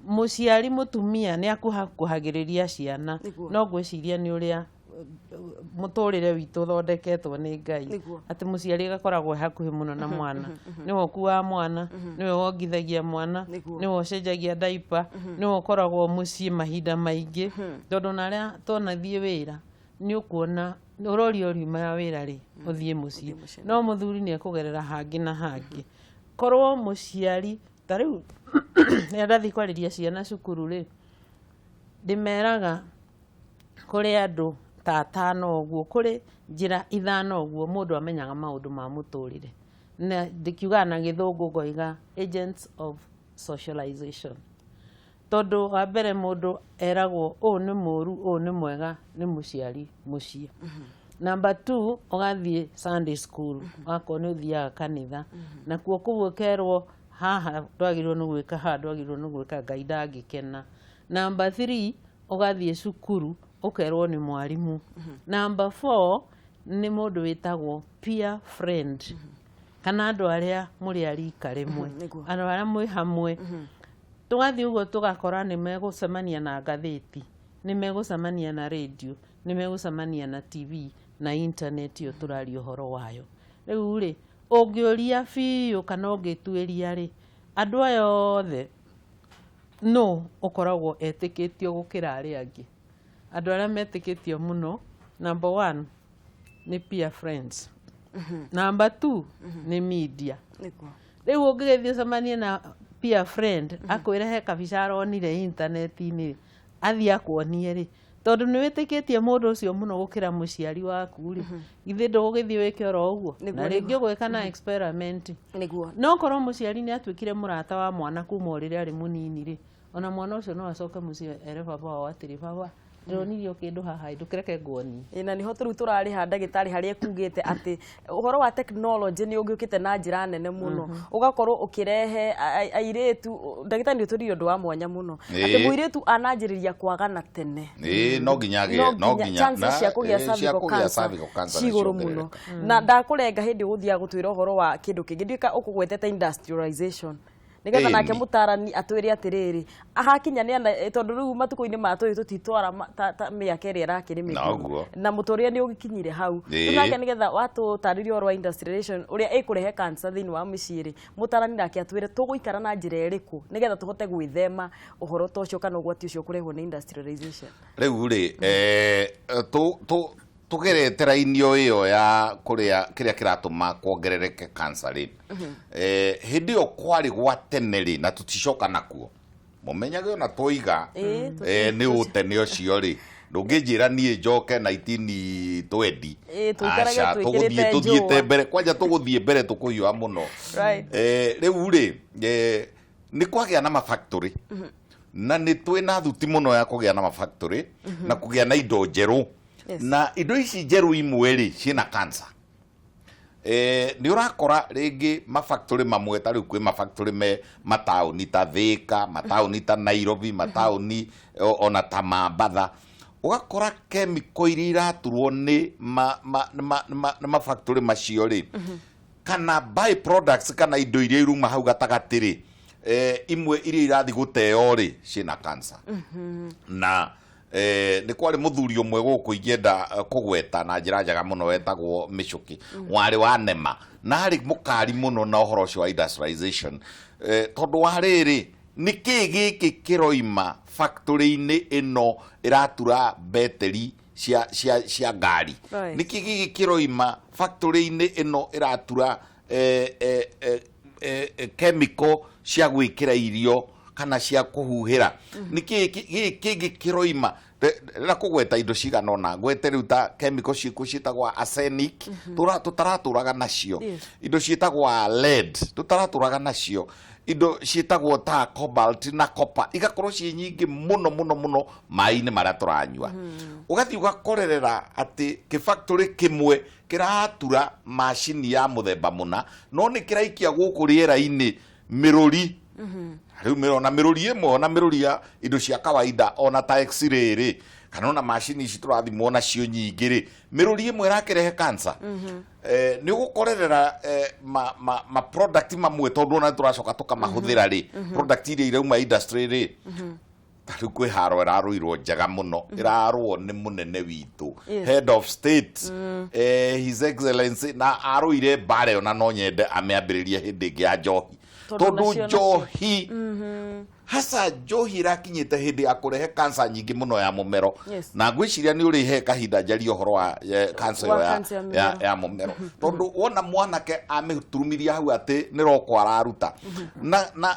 Mũciari mũtumia nĩ akuhakuhagĩrĩria ciana, no ngwĩciria nĩ ũrĩa mũtũrĩre witũ ũthondeketwo nĩ Ngai, atĩ mũciari agakoragwo e hakuhĩ mũno na mwana, nĩwe ũkuaga mwana, nĩwe wongithagia mwana, nĩwe ũcenjagia diaper, nĩwe ũkoragwo mũciĩ mahinda maingĩ, tondũ ona arĩa twanathiĩ wĩra nĩ ũkuona ũroria ũriuma ya wĩra rĩ, ũthiĩ mũciĩ, no mũthuri nĩ ekũgerera hangĩ na hangĩ. Korwo mũciari ta rĩu rĩrĩa ndathiĩ kwarĩria ciana cukuru rĩ, ndĩmeraga kũrĩ andũ ta atano ũguo, kũrĩ njĩra 5 ũguo mũndũ amenyaga maũndũ ma mũtũrĩre, na ndĩkiugaga na gĩthũngũ ngoiga agents of socialization, tondũ wa mbere mũndũ eragwo ũũ nĩ mũru, ũũ nĩ mwega nĩ mũciari mũciĩ. Number 2, ũgathiĩ Sunday school, wakorwo nĩ ũthiaga kanitha, nakuo kũu ũkerwo haha ndwagĩrĩirwo nĩ gwĩka, haha ndwagĩrĩirwo nĩ gwĩka, Ngai ndangĩkena. Number 3, ũgathiĩ cukuru ũkerwo nĩ mwarimũ. Number 4, nĩ mũndũ wĩtagwo peer friend, kana andũ arĩa mũrĩ a rika rĩmwe, andũ arĩa mwĩ hamwe. Tũgathiĩ ũguo tũgakora nĩ megũcemania na ngathĩti, nĩ megũcemania na radio, nĩ megũcemania na TV na internet ĩyo tũraria ũhoro wayo. Rĩu rĩ, ũngĩũria biũ kana ũngĩtuĩria rĩ, andũ aya othe no ũkoragwo etĩkĩtio gũkĩra arĩa angĩ. Andũ arĩa metĩkĩtio mũno, number 1 nĩ peer friends, number 2 nĩ media. Rĩu ũngĩgĩthiĩ ũcemanie na peer friend akwĩre he kabica aronire intaneti-inĩ, athiĩ akuonie rĩ, tondũ nĩ wĩtĩkĩtie mũndũ ũcio mũno gũkĩra mũciari waku rĩ, githĩ ndũgũgĩthiĩ wĩke oro ũguo? Na rĩngĩ ũgwĩka na experiment. No korwo mũciari nĩ atuĩkire mũrata wa mwana kuma o rĩrĩa arĩ mũnini rĩ, Ona mwana ũcio no acoke mũciĩ ere baba wao atĩrĩ, "Baba, ndĩronirio kĩndũ haha, ndũkĩreke nguonie." Ĩ, na nĩho tũrĩu tũrarĩha ndagĩtarĩ harĩa ekugĩte atĩ ũhoro wa tekinoronjĩ nĩ ũgĩũkĩte na njĩra nene mũno, ũgakorwo ũkĩrehe airĩtu. Ndagĩtarĩ, nĩ ũtũririe ũndũ wa mwanya mũno atĩ mũirĩtu ananjĩrĩria kwagana tene. Ĩĩ, no nginya agĩe, no nginya chances cia kũgĩa cia cervical kũgĩa cancer cervical cancer nĩ cigũrũ mũno. ciongerereka. Na ndakũrenga hĩndĩ ũgũthiaga gũtwĩra ũhoro wa kĩndũ kĩngĩ, ndiũĩ ka ũkũgwetete industrialization, nĩgetha nake mũtarani atwĩre atĩrĩrĩ, ahakinya nĩ ana tondũ rĩu matukũ-inĩ ma tũyũ tũtitwara ta mĩaka ĩrĩa ĩrakĩrĩ mĩthiru. Noguo. Na mũtũrĩre nĩ ũgĩkinyire hau. Rĩu nake nĩgetha watũtarĩria ũhoro wa industrialization ũrĩa ĩkũrehe cancer thĩinĩ wa mĩciĩ rĩ, mũtarani nake atwĩre tũgũikara na njĩra ĩrĩkũ nĩgetha tũhote gwĩthema ũhoro ta ũcio kana ũgwati ũcio ũkũrehwo nĩ industrialization. Rĩu rĩ, tũgerete raini o ĩyo ya kũrĩa kĩrĩa kĩratũma kuongerereke cancer rĩ, hĩndĩ ĩyo kwarĩ gwa tene rĩ, na tũticoka nakuo, mũmenyage ona twoiga nĩ ũtene ũcio rĩ, ndũngĩnjĩra niĩ njoke 1920. Tũikarage Aca, twĩkĩrĩte tũgũthiĩ tũthiĩte njũa. mbere kwanja, tũgũthiĩ mbere tũkũhiũha mũno. Rĩu rĩ, nĩ kwagĩa na mafactory na nĩ twĩ na thuti mũno ya kũgĩa na mafactory na kũgĩa na indo njerũ. Na indo ici njerũ imwe rĩ, ciĩna cancer. Nĩ ũrakora rĩngĩ mafactory mamwe, ta rĩu kwĩ mafactory me mataũni ta Thika, mataũni ta Nairobi, mataũni ona ta Mambatha, ũgakora chemical iria iraturwo nĩ ma mafactory macio rĩ, kana by products, kana indo iria iruma hau gatagatĩ rĩ, imwe iria irathiĩ gũteo rĩ, ciĩna cancer. Na nĩ kwarĩ mũthuri ũmwe gũkũ ingĩenda kũgweta na njĩra njega mũno, wetagwo Mĩcũkĩ, warĩ wa nema na arĩ mũkari mũno na ũhoro ũcio wa industrialization, tondũ wa rĩrĩ, nĩ kĩĩ gĩkĩ kĩroima factory-inĩ ĩno ĩratura beteri cia ngari? Nĩ kĩĩ gĩkĩ kĩroima factory-inĩ ĩno ĩratura chemical cia gwĩkĩra irio kana cia kũhuhĩra? Nĩ kĩĩ gĩkĩ kĩngĩ kĩroima? Ndĩrenda kũgweta indo cigana ũna, ngwete rĩu ta chemical ciĩkuo ciĩtagwo arsenic, tũtaratũraga nacio, indo ciĩtagwo lead, tũtaratũraga nacio, indo ciĩtagwo ta cobalt na copper, igakorwo ciĩ nyingĩ mũno mũno mũno maĩ-inĩ marĩa tũranyua. Ũgathiĩ ũgakorerera atĩ kĩfactory kĩmwe kĩratura macini ya mũthemba mũna, no nĩ kĩraikia gũkũ rĩera-inĩ mĩrũri. Rĩu ona mĩrũri ĩmwe, ona mĩrũri ya indo cia kawaida, ona ta x-ray rĩ, kana ona macini ici tũrathimwo nacio nyingĩ rĩ, mĩrũri ĩmwe ĩrakĩrehe cancer. Nĩ ũgũkorerera ma product mamwe, tondũ ona tũracoka tũkamahũthĩra rĩ, product iria irauma industry rĩ, ta rĩu kwĩ haro ĩrarũirwo njega mũno, ĩrarũo nĩ mũnene witũ, head of state, His Excellency, na arũire mbara ĩyo, na no nyende amĩambĩrĩrie hĩndĩ ĩngĩ ya njohi. Tondũ tondũ nacio njohi, hasa njohi ĩrakinyĩte hĩndĩ ya kũrehe cancer nyingĩ mũno ya mũmero. Na ngwĩciria nĩ ũrĩhe kahinda njarie ũhoro wa cancer Wa ĩyo ya, cancer ya mũmero. Ya mũmero, tondũ wona mwanake amĩturumithia hau atĩ nĩ roko araruta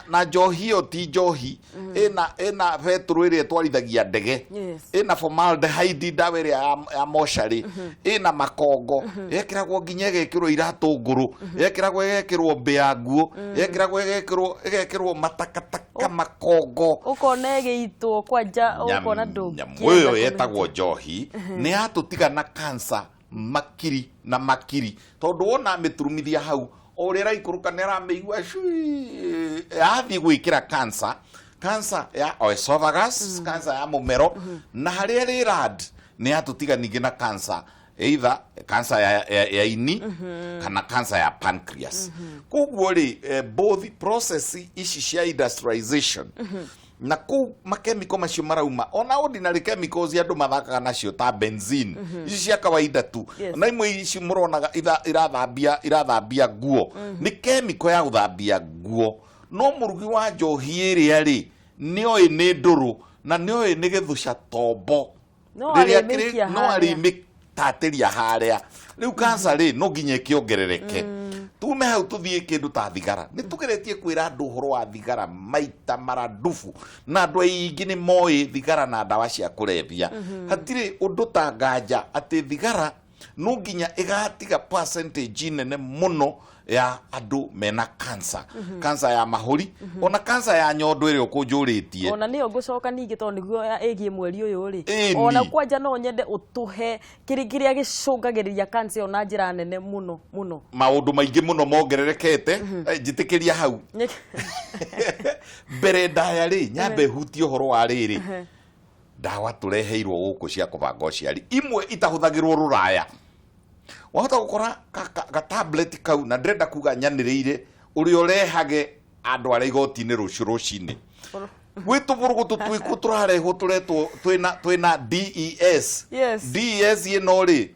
na njohi ĩyo ti njohi, ĩna betũrũ ĩrĩa ĩtwarithagia ndege, ĩna formaldehyde, ndawa ĩrĩa ya mocarĩ, ĩna makongo, yekĩragwo nginya ĩgekĩrwo iratũ ngũrũ, yekĩragwo ĩgekĩrwo mbĩa nguo, yekĩragwo ĩgekĩrwo matakataka, makongo. Ũkona ĩgĩitwo kwanja, ũkona ndũngĩenda Nyamũ ĩyo kũmĩruta. Yetagwo njohi nĩ yatũtiga na cancer makiri na makiri, tondũ wona amĩturumithia hau, o ũrĩa ĩraikũrũka nĩ aramĩigua cui, yathiĩ gwĩkĩra cancer, cancer ya esophagus, cancer ya mũmero, na harĩa ĩrĩ rad nĩ yatũtiga ningĩ na cancer, either cancer ya ini kana cancer ya pancreas. Koguo rĩ, both process ici cia industrialization na kũu makemiko macio marauma, ona ordinary chemicals andũ mathakaga nacio ta benzene ici cia kawaida tu, na imwe ici mũronaga irathambia nguo, nĩ chemical ya gũthambia nguo, no mũrugi wa njohi ĩrĩa rĩ, nĩoĩ nĩ ndũrũ na nĩoĩ nĩ gĩthũca tombo. No Rĩrĩa arĩmĩikia no harĩa. arĩmĩtatĩria harĩa. Rĩu cancer rĩ, no nginya ĩkĩongerereke. Tume hau tũthiĩ kĩndũ ta thigara. Nĩ tũgeretie kwĩra andũ ũhoro wa thigara maita maradufu, na andũ aingĩ nĩ moĩ thigara na ndawa cia kũrebia hatirĩ ũndũ ta nganja atĩ thigara. No nginya ĩgatiga percentage nene mũno ya andũ mena cancer, cancer ya mahũri, ona cancer ya nyondo ĩrĩa ũkũnjũrĩtie. Ona nĩyo ngũcoka ningĩ tondũ nĩguo ĩgiĩ mweri ũyũ rĩ. Ĩni. Ona kwanja no nyende ũtũhe kĩrĩa gĩcũngagĩrĩria cancer ĩyo na njĩra nene mũno mũno. Maũndũ maingĩ mũno mongererekete. Njĩtĩkĩria hau mbere ndaya rĩ, nyambe hutie ũhoro wa rĩrĩ, ndawa tũreheirwo gũkũ cia kũbanga ũciari, imwe itahũthagĩrwo rũraya. Wahota gũkora ga tablet kau, na ndĩrenda kuga nyanĩrĩire ũrĩa ũrehage andũ arĩa igoti-inĩ rũciũ rũcinĩ, gwĩ tũbũrũgũtũ twĩkuo tũrarehwo, tũretwo twĩna DES. DES ĩno rĩ,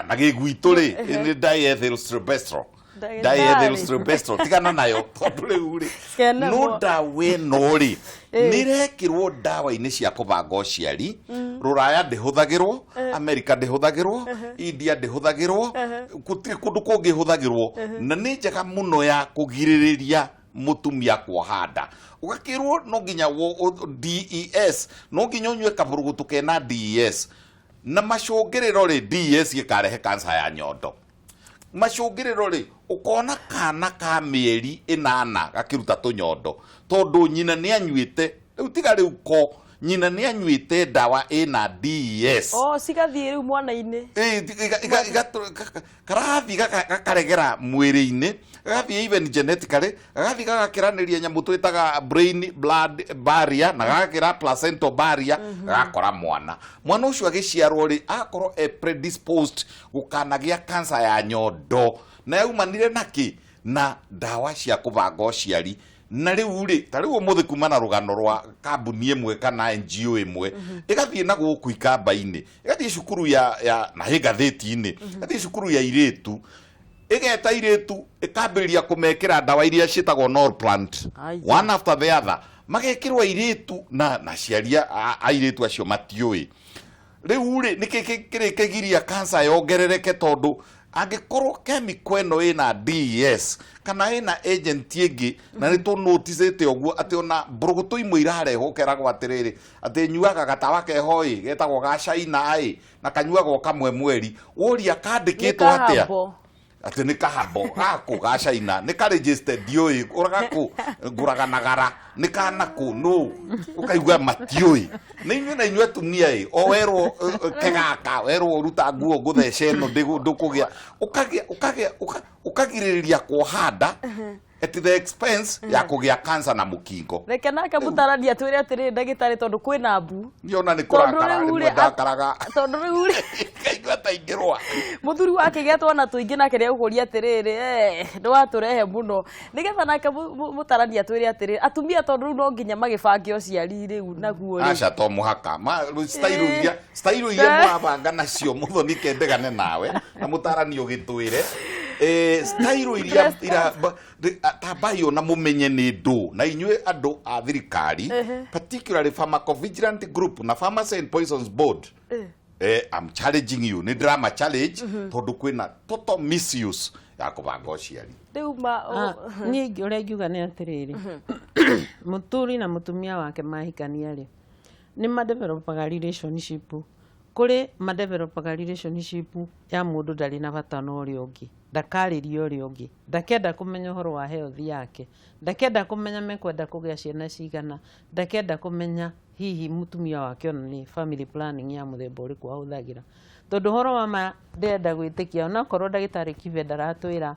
na gĩgwitũ rĩ, nĩ diethylstilbestrol. Ndagĩtarĩ. Diethylstilbestrol, tigana nayo tondũ rĩu rĩ, Ciana no ndawa ĩno rĩ, nĩ ĩrekĩrwo ndawa-inĩ cia kũbanga ũciari. Rũraya ndĩhũthagĩrwo, Amerika ndĩhũthagĩrwo, India ndĩhũthagĩrwo, gũtirĩ kũndũ kũngĩ ĩhũthagĩrwo, na nĩ njega mũno ya kũgirĩrĩria mũtumia kuoha nda. Ũgakĩrwo no nginya DES, no nginya ũnyue kabũrũgũtũ kena DES, na macũngĩrĩro rĩ, DES ĩkarehe cancer ya nyondo. Macũngĩrĩro rĩ, ũkona kana ka mĩeri 8 gakĩruta tũnyondo tondũ nyina nĩ anyuĩte rĩu, tiga rĩu ko nyina nĩ anyuĩte ndawa ĩna DES. O cigathiĩ rĩu mwana-inĩ. Karathiĩ gakaregera mwĩrĩ-inĩ, gagathiĩ even genetically, gagathiĩ gagakĩranĩria nyamũ twĩtaga brain blood barrier na gagakĩra placental barrier, gagakora mwana. Mwana ũcio agĩciarwo rĩ, agakorwo e predisposed gũkanagĩa cancer ya nyondo. Na yaumanire na kĩ? Na ndawa cia kũbanga ũciari. Na rĩu rĩ, ta rĩu ũmũthĩ kuma na rũgano rwa kambuni ĩmwe kana NGO ĩmwe ĩgathiĩ na gũkũ ikamba-inĩ, ĩgathiĩ cukuru ya na hĩ ngathĩti-inĩ, ĩgathiĩ cukuru ya irĩtu, ĩgeta irĩtu, ĩkambĩrĩria kũmekĩra ndawa iria ciĩtagwo Norplant. Aya. One after the other magekĩrwo airĩtu, na aciari a airĩtu acio matiũĩ. Rĩu rĩ, nĩkĩ kĩrĩ kĩgiria cancer yongerereke? Tondũ angĩkorwo chemical ĩno ĩna DES kana ĩna agent ĩngĩ, na nĩ tũnoticĩte ũguo atĩ ona mbũrũgũtũ imwe irarehwo, ũkeragwo atĩrĩrĩ, atĩ nyuaga gatawa keho ĩ, getagwo ga China ĩ, na kanyuagwo kamwe mweri, woria kandĩkĩtwo atĩa? Kahambo. Atĩ nĩ kahambo gakũ ga China, nĩ ka registered, ndiũĩ ngũraga kũ, ngũraga na gara nĩ kana kũ, no ũkaigua matiũĩ. Na inyuĩ, na inyuĩ atumia ĩ, o werwo kegaka, werwo ruta nguo ngũthece ĩno, ndũkũgĩa, ũkagĩa ũkagirĩrĩria kuoha nda at the expense ya kũgĩa cancer na mũkingo. Reke nake mũtarani atwĩre atĩrĩrĩ, ndagĩtarĩ, tondũ kwĩna mbu. Niona nĩ Tondũ kũrakara rĩu rĩmwe rĩ, ndakaraga. Tondũ rĩu rĩ, Ngaigua ta ingĩrũa. Mũthuri wake twana tũingĩ, nake nĩ egũkũria atĩrĩrĩ, ndwatũrehe mũno, nĩgetha nake mũtarani atwĩre atĩrĩrĩ, atumia tondũ rĩu no nginya magĩbange ũciari rĩu naguo rĩ. Aca, to mũhaka. Style iria, style iria mũrabanga nacio, mũthoni kendegane nawe na mũtarani ũgĩtwĩre style iria ira tambai ona mũmenye nĩ ndũ. Na inyuĩ andũ a thirikari, particularly pharmacovigilance group na Pharmacy and Poisons Board, I'm challenging you, nĩ ndĩrama challenge tondũ kwĩna total misuse ya kũbanga ũciari. Rĩu ma Niĩ ũrĩa ingiuga nĩ atĩrĩrĩ, mũthuri na mũtumia wake mahikania rĩ, nĩ madevelopaga relationship. Kũrĩ madevelopaga relationship ya mũndũ ndarĩ na bata na ũrĩa ũngĩ, ndakarĩria ũrĩa ũngĩ, ndakenda kũmenya ũhoro wa health yake, ndakenda kũmenya mekwenda kũgĩa ciana cigana, ndakenda kũmenya hihi mũtumia wake ona nĩ family planning ya mũthemba ũrĩkũ ahũthagĩra. Tondũ ũhoro wa ma ndĩrenda gwĩtĩkia, onakorwo ndagĩtarĩ Kibe ndaratwĩra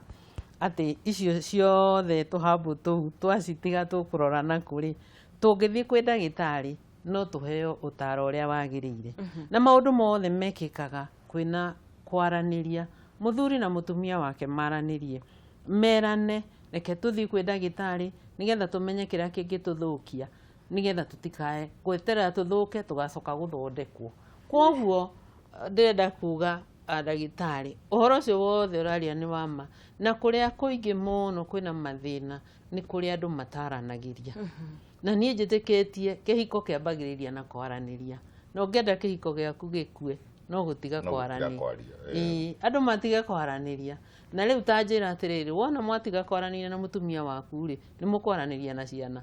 atĩ icio ciothe tũhambu tũu twacitiga tũkũrora nakũ rĩ, tũngĩthiĩ kwĩ ndagĩtarĩ no tũheo ũtaro ũrĩa wagĩrĩire. Na maũndũ mothe mekĩkaga kwĩna kwaranĩria. Mũthuri na mũtumia wake maranĩrie, merane, reke tũthiĩ kwĩ ndagĩtarĩ nĩgetha tũmenye kĩrĩa kĩngĩtũthũkia, nĩgetha tũtikae gweterera tũthũke tũgacoka gũthondekwo. Koguo ndĩrenda kuga, ndagĩtarĩ, ũhoro ũcio wothe ũraria nĩ wa ma, na kũrĩa kũingĩ mũno kwĩna mathĩna nĩ kũrĩa andũ mataranagĩria. Na niĩ njĩtĩkĩtie kĩhiko kĩambagĩrĩria na kwaranĩria, na ũngĩenda kĩhiko gĩaku gĩkue no gũtiga No gũtiga kwaranĩria. Kwaria. Ĩĩ, andũ matige kwaranĩria. Na rĩu ta njĩra atĩrĩrĩ, wona mwatiga kwaranĩria na mũtumia waku rĩ, nĩ mũkwaranĩria na ciana?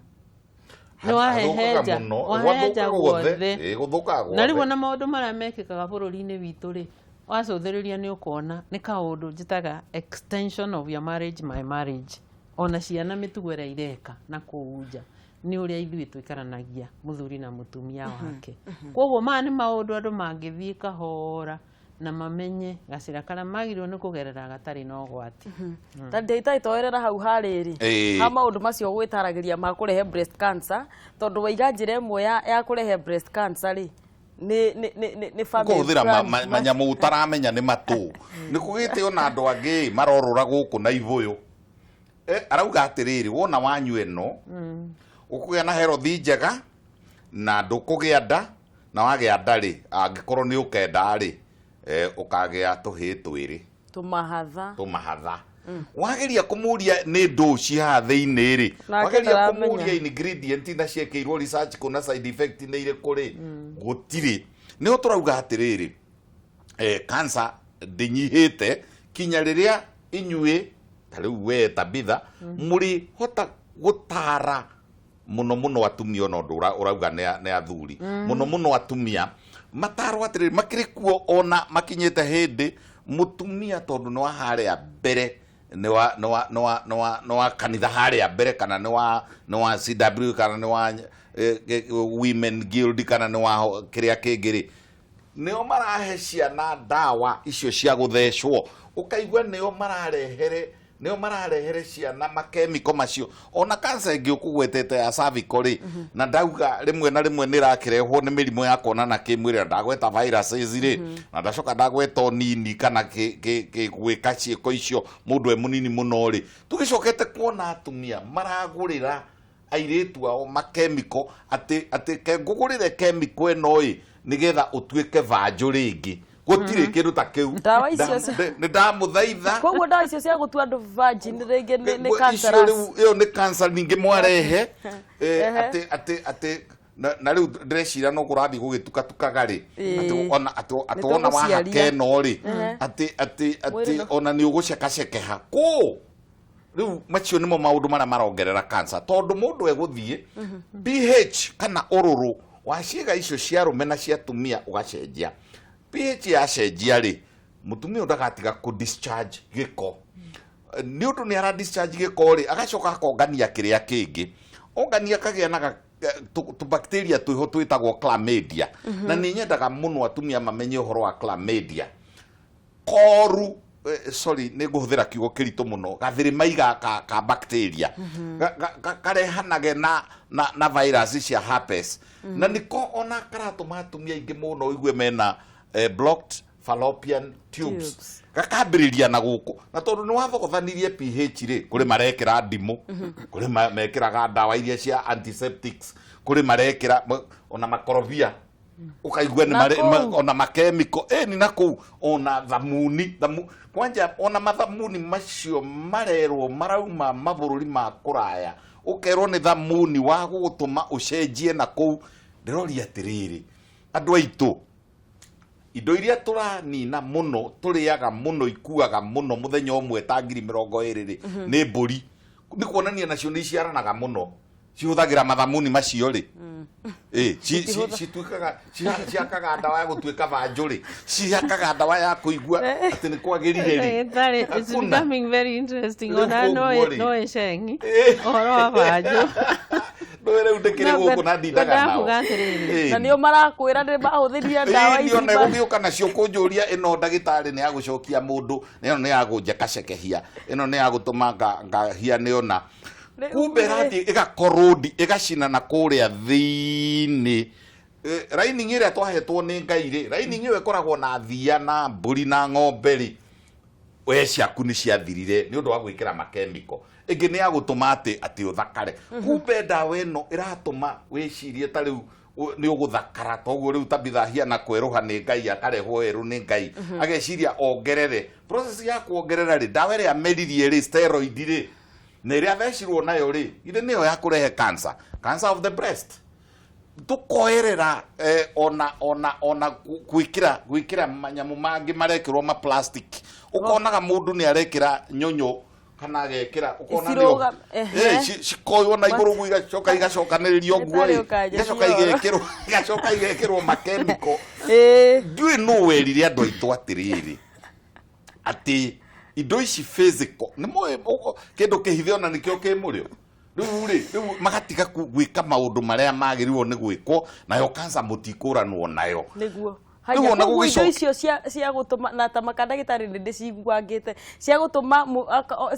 Nĩ wahehenja. Mũno. Wahehenja Gwathũka guothe. Guothe. Ĩĩ, gũthũkaga Na rĩu guothe. ona maũndũ marĩa mekĩkaga bũrũri-inĩ witũ rĩ, Wacũthĩrĩria nĩ ũkuona nĩ kaũndũ njĩtaga extension of your marriage, my marriage. Ona ciana mĩtugo ĩrĩa ireka na kũu nja nĩ ũrĩa ithuĩ tũikaranagia mũthuri na mũtumia wake. Koguo maya nĩ maũndũ andũ mangĩthiĩ kahora na mamenye gacĩra karĩa magĩrĩirwo nĩ kũgerera gatarĩ na ũgwati. Ta ndĩta itoerera hau harĩrĩ ha maũndũ macio gwĩtaragĩria ma kũrehe breast cancer, tondũ waiga njĩra ĩmwe ya kũrehe breast cancer rĩ nĩ family kũhũthĩra planning. Manyamũ ũtaramenya nĩ matũ nĩ kũgĩte ona andũ angĩ marorũra gũkũ na ibũyũ. Arauga atĩrĩrĩ, wona wanyua ĩno ũkũgĩa na herothi njega na ndũkũgĩa nda, na wagĩa nda rĩ, angĩkorwo nĩ ũkenda rĩ, ũkagĩa tũhĩĩ twĩrĩ. Tũmahatha. Tũmahatha. Wageria kũmũria nĩ ndũ ci haha thĩinĩ rĩ, Nake wageria ndaramenya. kũmũria ingredient na ciĩkĩirwo research kũ na side effect nĩ irĩkũ rĩ, gũtirĩ. Nĩho tũrauga atĩrĩrĩ, cancer ndĩnyihĩte kinya rĩrĩa inyuĩ ta rĩu we Tabitha mũrĩhota gũtara mũno mũno atumia, ona ũndũ ũrauga nĩ athuri, mũno mũno atumia matarwo atĩrĩrĩ, makĩrĩ kuo ona makinyĩte hĩndĩ mũtumia tondũ nĩ wa harĩa mbere, nĩ wa kanitha harĩa mbere, kana nĩ wa CW, kana nĩ wa Women Guild, kana nĩ wa kĩrĩa kĩngĩ rĩ, nĩo marahe ciana ndawa icio cia gũthecwo, ũkaigua nĩo mararehere ciana makemiko macio. Ona cancer ĩngĩ ũkũgwetete ya cervical rĩ, na ndauga rĩmwe na rĩmwe nĩ ĩrakĩrehwo nĩ mĩrimũ ya kuonana kĩmwĩrĩ, na ndagweta viruses rĩ, na ndacoka ndagweta ũnini kana gwĩka ciĩko icio mũndũ e mũnini mũno rĩ, tũgĩcokete kuona atumia maragũrĩra airĩtu ao makemiko atĩ ke ngũgũrĩre kemiko ĩno ĩ nĩgetha ũtuĩke vanjũ rĩngĩ. Gũtirĩ kĩndũ ta kĩu. Ndawa icio Nĩ ndamũthaitha. Koguo ndawa icio cia gũtua andũ virgin rĩngĩ nĩ Icio cancerous. Rĩu ĩyo nĩ cancer ningĩ mwarehe atĩ na rĩu ndĩreciria no kũrathiĩ gũgĩtukatukaga rĩ, atĩ ona atĩ Nĩ wona wahaka tũgũciaria. ĩno rĩ, atĩ atĩ Mwĩrĩ atĩ ona nĩ ũgũcekacekeha kũ. Rĩu macio nĩmo maũndũ marĩa marongerera cancer, tondũ mũndũ egũthiĩ pH kana ũrũrũ wa ciĩga icio cia arũme na cia atumia ũgacenjia. pH yacenjia rĩ, mũtumia ũyũ ndagatiga kũ discharge gĩko, nĩ ũndũ nĩ ara discharge gĩko rĩ, agacoka akongania kĩrĩa kĩngĩ ongania, akagĩa na tũ bacteria twĩho twĩtagwo chlamydia. Na nĩ nyendaga mũno atumia mamenye ũhoro wa chlamydia koru, sorry, nĩ ngũhũthĩra kiugo kĩritũ mũno, gathĩrĩmaiga ka bacteria karehanage na virus cia herpes, na nĩko ona karatũma atumia aingĩ mũno ũigue mena blocked fallopian tubes. Tubes. Gakambĩrĩria na gũkũ, na tondũ nĩ wathogothanirie pH rĩ, kũrĩ marekĩra ndimũ, kũrĩ mekĩraga ndawa iria cia antiseptics, kũrĩ marekĩra ona makorobia, ũkaigua nĩ Na kũu. ona makemiko ĩni na kũu, ona thamuni kwanja, ona mathamuni macio marerwo marauma mabũrũri ma kũraya, ũkerwo nĩ thamuni wa gũgũtũma ũcenjie na kũu. Ndĩroria atĩrĩrĩ, andũ aitũ, indo iria tũranina mũno, tũrĩaga mũno, ikuaga mũno mũthenya ũmwe ta 20,000 rĩ, nĩ mbũri. Nĩ kuonania nacio nĩ iciaranaga mũno, cihũthagĩra mathamuni macio rĩ. Cituĩkaga ciakaga ndawa ya gũtuĩka vanjũ rĩ, cihakaga ndawa ya kũigua atĩ nĩ kwagĩrire rĩ. Ndagĩtarĩ, it's Hakuna. becoming very interesting. Rĩu Ona no koguo rĩ. no ĩcengi ũhoro wa banjũ. Ndũĩ rĩu ndĩkĩrĩ gũkũ na ndindaga nao. Ndakuga atĩrĩrĩ. Na nĩo marakwĩra nĩ mahũthĩrire ndawa Ĩĩ, ici. ona gũgĩũka nacio kũnjũria ĩno, ndagĩtarĩ, nĩ ya gũcokia mũndũ, ĩno nĩ ya gũnjekacekehia, ĩno nĩ ya gũtũma ngahiane ona Rĩu kumbe rĩ. ĩrathiĩ ĩgakorodi ĩgacinana kũrĩa thĩinĩ. Lining ĩrĩa twahetwo nĩ Ngai rĩ, lining ĩyo ĩkoragwo na thia na mbũri na ng'ombe rĩ, we ciaku nĩ ciathirire nĩ ũndũ wa gwĩkĩra makemiko. Ĩngĩ nĩ ya gũtũma atĩ ũthakare, kumbe ndawa ĩno ĩratũma wĩcirie ta rĩu nĩ ũgũthakara. Toguo rĩu Tabitha hiana kwerũha nĩ Ngai, akarehwo werũ nĩ Ngai, ageciria ongerere. Process ya kuongerera rĩ, ndawa ĩrĩa ameririe rĩ, steroid rĩ, na ĩrĩa athecirwo nayo rĩ, githĩ nĩyo ya kũrehe cancer, cancer of the breast. Tukoerera ona gwĩkĩra manyamũ mangĩ marekĩrwo ma plastic, ũkonaga mũndũ nĩ arekĩra nyonyo. Kana agekĩra ũkona Iciruga- nĩo ehe. Eh, cikoywo na igũrũ ũguo, igacoka igacokanĩrĩrio ũguo Ĩtarĩ ĩ, ũkanjĩtie igacoka ũhoro. igekĩrwo, igacoka igekĩrwo makemiko. Ndiũĩ nũ werire andũ aitũ atĩrĩrĩ, atĩ indo ici physical nĩ moĩ kĩndũ kĩhithe ona nĩkĩo kĩ mũrĩo. Rĩu rĩ, rĩu magatiga gwĩka maũndũ marĩa magĩrĩirwo nĩ gwĩkwo. Nayo cancer mũtikũranwo nayo. Nĩguo. Rĩu Haya, ona koguo indo gũgĩcoka- icio cia gũtũma na ta makandagĩtarĩ nĩ ndĩciguangĩte cia gũtũma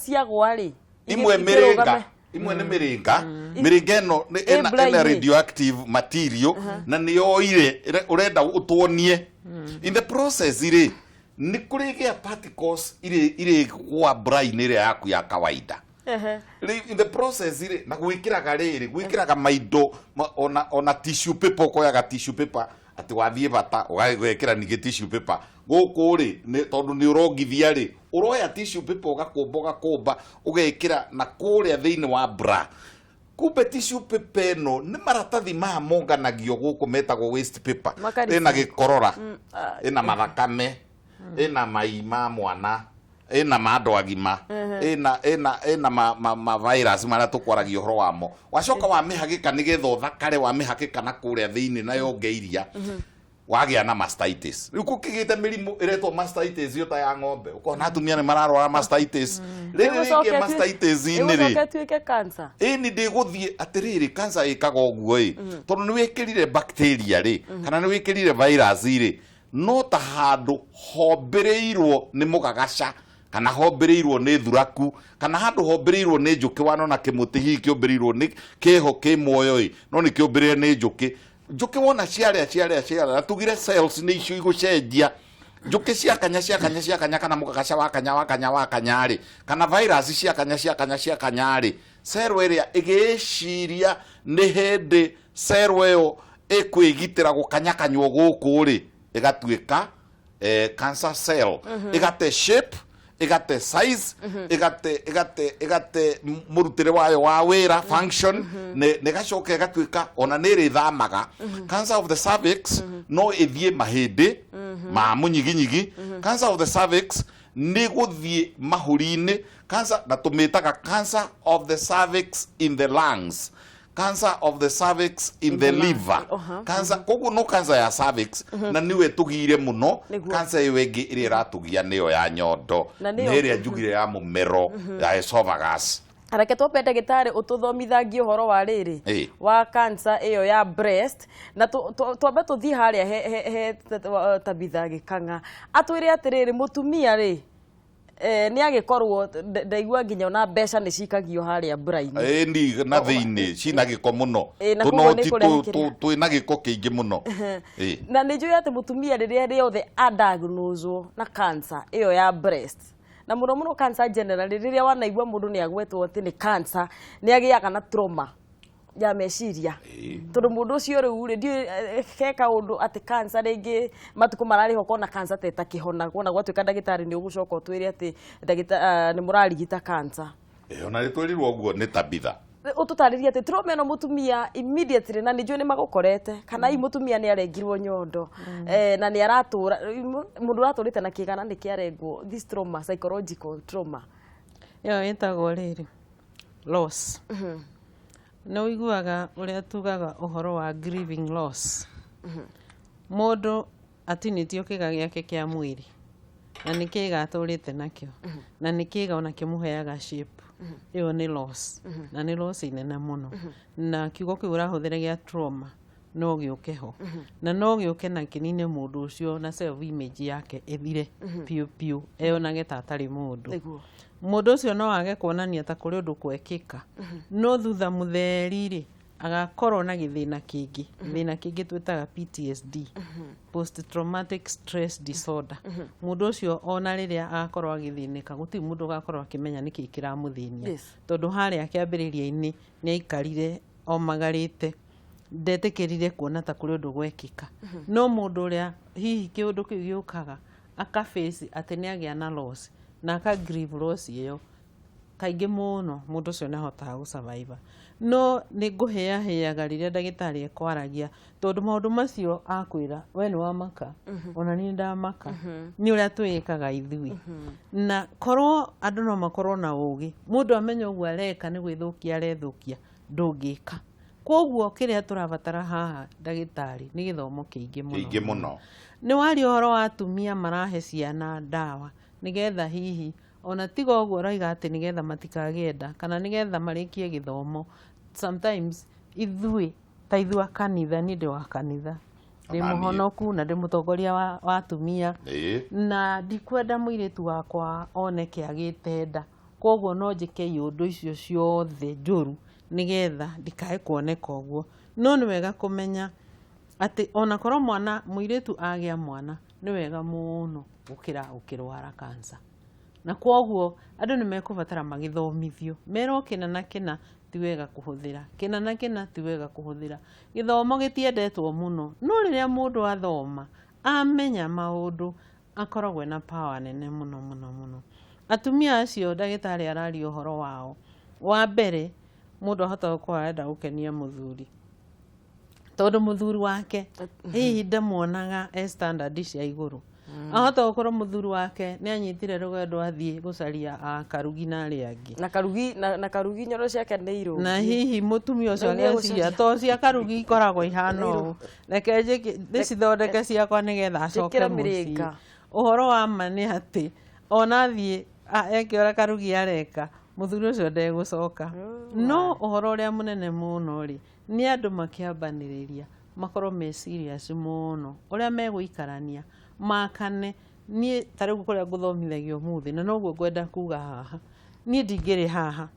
ciagwa rĩ, Imwe ikĩrũgame. mĩrĩnga, imwe nĩ mĩrĩnga. Mĩrĩnga ĩno Ĩ ĩna bra-inĩ. Radioactive material na nĩ yoire ũrenda ũtuonie in the process rĩ, nĩ kũrĩ gĩa particles irĩ gwa bra-inĩ ĩrĩa yaku ya kawaida. Rĩu in the process rĩ, na gwĩkĩraga rĩrĩ, gwĩkĩraga maindo ona tissue paper, ũkoyaga tissue paper atĩ wathiĩ bata ũgekĩra ningĩ tissue paper gũkũ rĩ, tondũ nĩ ũrongithia rĩ, ũroya tissue paper ũgakũmba, ũgakũmba, ũgekĩra na kũrĩa thĩinĩ wa bra. Kumbe tissue paper ĩno nĩ maratathi maya monganagio gũkũ metagwo waste paper. Maka Ĩna gĩkorora, ĩna mathakame, ĩna mai ma mwana, ĩna ma andũ agima, ĩna ma virus marĩa tũkwaragia ũhoro wamo. Wacoka wamĩhagĩka nĩgetha ũthakare, wamĩhagĩka na kũrĩa thĩinĩ na yongeiria wagĩa na mastitis. Rĩu kũkĩgĩte mĩrimũ ĩretwo mastitis ĩyo ta ya ng'ombe, ũkona atumia nĩ mararwara mastitis rĩrĩ rĩngĩ mastitis-inĩ rĩ. Ĩgũcoka ĩtuĩke cancer. Ĩni ndĩgũthiĩ atĩrĩrĩ, cancer ĩkaga ũguo ĩ, tondũ nĩ wĩkĩrire bacteria rĩ, kana nĩ wĩkĩrire virus rĩ, no ta handũ hombĩrĩirwo nĩ mũgagaca, kana hombĩrĩirwo nĩ thuraku, kana handũ hombĩrĩirwo nĩ njũkĩ. Wanona kĩmũtĩ hihi kĩũmbĩrĩirwo nĩ kĩho kĩ muoyo ĩ, no nĩ kĩũmbĩrĩre nĩ njũkĩ. Njũkĩ wona ciarĩa, ciarĩa, ciarĩa, na tugire cells nĩ icio igũcenjia. Njũkĩ ciakanya, ciakanya, ciakanya, kana mũgagaca wakanya, wakanya, wakanya rĩ, kana virus ciakanya, ciakanya, ciakanya rĩ, cero ĩrĩa ĩgĩciria nĩ hĩndĩ cero ĩyo ĩkwĩgitĩra gũkanyakanywo gũkũ rĩ, ĩgatuĩka cancer cell, ĩgate shape, ĩgate size, ĩgate mũrutĩre wayo wa wĩra, function, nĩ ĩgacoka ĩgatuĩka ona nĩ ĩrĩthamaga. Cancer of the cervix no ĩthiĩ mahĩndĩ ma mũnyiginyigi. Cancer of the cervix nĩ gũthiĩ mahũri-inĩ. Cancer na tũmĩtaga cancer of the cervix in the lungs, cancer of the cervix in the the lungs. liver. Cancer koguo no cancer ya cervix na niwe tũgire mũno. Cancer ĩyo ĩngĩ ĩrĩa ĩratũgia nĩyo ya nyondo. Na nĩyo- Nĩ ĩrĩa njugire ya mũmero, ya esophagus. Reke twambe ndagĩtarĩ ũtũthomithangie ũhoro wa rĩrĩ wa cancer ĩyo ya breast, na twambe tũthiĩ harĩa he Tabitha Gĩkang'a atwĩre atĩrĩrĩ, mũtumia rĩ, nĩ agĩkorwo ndaigua nginya ona mbeca nĩ cikagio harĩa bra-inĩ. Ĩni na thĩinĩ cina gĩko mũno. Ĩ, na koguo nĩ Tũnoti kũrehe kĩrĩa- twĩna gĩko kĩingĩ mũno. Na nĩ njũĩ atĩ mũtumia rĩrĩa rĩothe adiagnoswo na cancer ĩyo ya breast, na mũno mũno cancer generally, rĩrĩa wanaigua mũndũ nĩ agwetwo atĩ nĩ cancer, nĩ agĩaga na trauma ya meciria, tondũ mũndũ ũcio rĩu rĩ, ndiũĩ he kaũndũ atĩ cancer rĩngĩ matukũ mararĩho kona cancer ta ĩtakĩhona, kuona gwatuĩka ndagĩtarĩ nĩ ũgũcoka ũtwĩre atĩ nĩ mũrarigita cancer. Ona nĩ twerirwo ũguo nĩ Tabitha. Ũtũtarĩrie atĩ trauma ĩno mũtumia immediately, na nĩ njũĩ nĩ magũkorete, kana hihi mũtumia nĩ arengirwo nyondo, na nĩ aratũra mũndũ ũratũrĩte na kĩgana nĩ kĩarengwo, this trauma, psychological trauma. Ĩyo ĩtagwo rĩrĩ, loss. Nĩ ũiguaga ũrĩa tugaga ũhoro wa grieving loss. Mũndũ atinĩtio kĩga gĩake kĩa mwĩrĩ, na nĩ kĩga atũrĩte nakĩo, na nĩ kĩga ona kĩmũheaga shape. Ĩyo nĩ loss, na nĩ loss nene mũno. Na kiugo kĩu ũrahũthĩra gĩa trauma no gĩũke ho, na no gĩũke na kĩnine mũndũ ũcio na self image yake ĩthire piũ piũ, eyonage ta atarĩ mũndũ. Mũndũ ũcio no age kuonania ta kũrĩ ũndũ kwekĩka, no thutha mũtheri rĩ, agakorwo na gĩthĩna kĩngĩ, gĩthĩna kĩngĩ twĩtaga PTSD, post traumatic stress disorder. Mũndũ ũcio ona rĩrĩa agakorwo agĩthĩnĩka, gũtirĩ mũndũ ũgakorwo akĩmenya nĩkĩ kĩramũthĩnia, tondũ harĩa kĩambĩrĩria-inĩ nĩ aikarire omagarĩte, ndetĩkĩrire kuona ta kũrĩ ũndũ gwekĩka. No mũndũ ũrĩa hihi kĩũndũ kĩu gĩũkaga aka face atĩ nĩ agĩa na loss na aka grieve loss ĩyo. Kaingĩ mũno mũndũ ũcio nĩ ahotaga gũ survive. No nĩ ngũhĩahĩaga rĩrĩa ndagĩtarĩ ekwaragia, tondũ maũndũ macio akwĩra we nĩ wamaka, ona niĩ ndamaka nĩ ũrĩa twĩĩkaga ithuĩ. Na korwo andũ no makorwo na ũgĩ, mũndũ amenya ũguo areka nĩ gwĩthũkia arethũkia, ndũngĩka. Koguo kĩrĩa tũrabatara haha, ndagĩtarĩ, nĩ gĩthomo kĩingĩ mũno. Kĩingĩ mũno. Nĩ waria ũhoro wa atumia marahe ciana ndawa nĩgetha hihi ona tiga ũguo ũroiga atĩ nĩgetha matikagĩe nda kana nĩgetha marĩkie gĩthomo. Sometimes ithuĩ ta ithuĩ a kanitha, niĩ ndĩ wa kanitha, ndĩ Ona niĩ. mũhonoku na ndĩ mũtongoria wa atumia, na ndikwenda mũirĩtu wakwa oneke agĩte nda. Koguo no njĩke iũndũ icio ciothe njũru nĩgetha ndikae kuoneka ũguo. No nĩ wega kũmenya atĩ ona korwo mwana mũirĩtu agĩa mwana nĩ wega mũno gũkĩra gũkĩrwara cancer. Na koguo andũ nĩ mekũbatara magĩthomithio, merwo kĩna na kĩna ti wega kũhũthĩra, kĩna na kĩna ti wega kũhũthĩra. Gĩthomo gĩtiendetwo mũno, no rĩrĩa mũndũ athoma amenya maũndũ akoragwo ena power nene mũno mũno mũno. Atumia acio ndagĩtarĩ araria ũhoro wao, wa mbere mũndũ ahota gũkorwo arenda gũkenia mũthuri, tondũ mũthuri wake hihi ndamuonaga e standard cia igũrũ. Ahota gũkorwo mũthuri wake nĩ anyitire rũgendo athiĩ gũcaria a Karugi na arĩa angĩ. Na Karugi na Karugi nyoro ciake nĩ irũngi. Na hihi mũtumia ũcio Rĩu nĩ ageciria egũcaria. to cia Karugi ikoragwo ihana ũũ, reke ndĩcithondeke ciakwa nĩgetha acoke Njĩkĩre mũciĩ. mĩrĩnga. Ũhoro wa ma nĩ atĩ ona athiĩ eke ũrĩa Karugi areka, mũthuri ũcio ndegũcoka. No ũhoro ũrĩa mũnene mũno rĩ, nĩ andũ makĩambanĩrĩria makorwo me serious mũno ũrĩa megũikarania makane. Niĩ ta rĩu kũrĩa ngũthomithagia ũmũthĩ, na noguo ngwenda kuga haha, niĩ ndingĩrĩ haha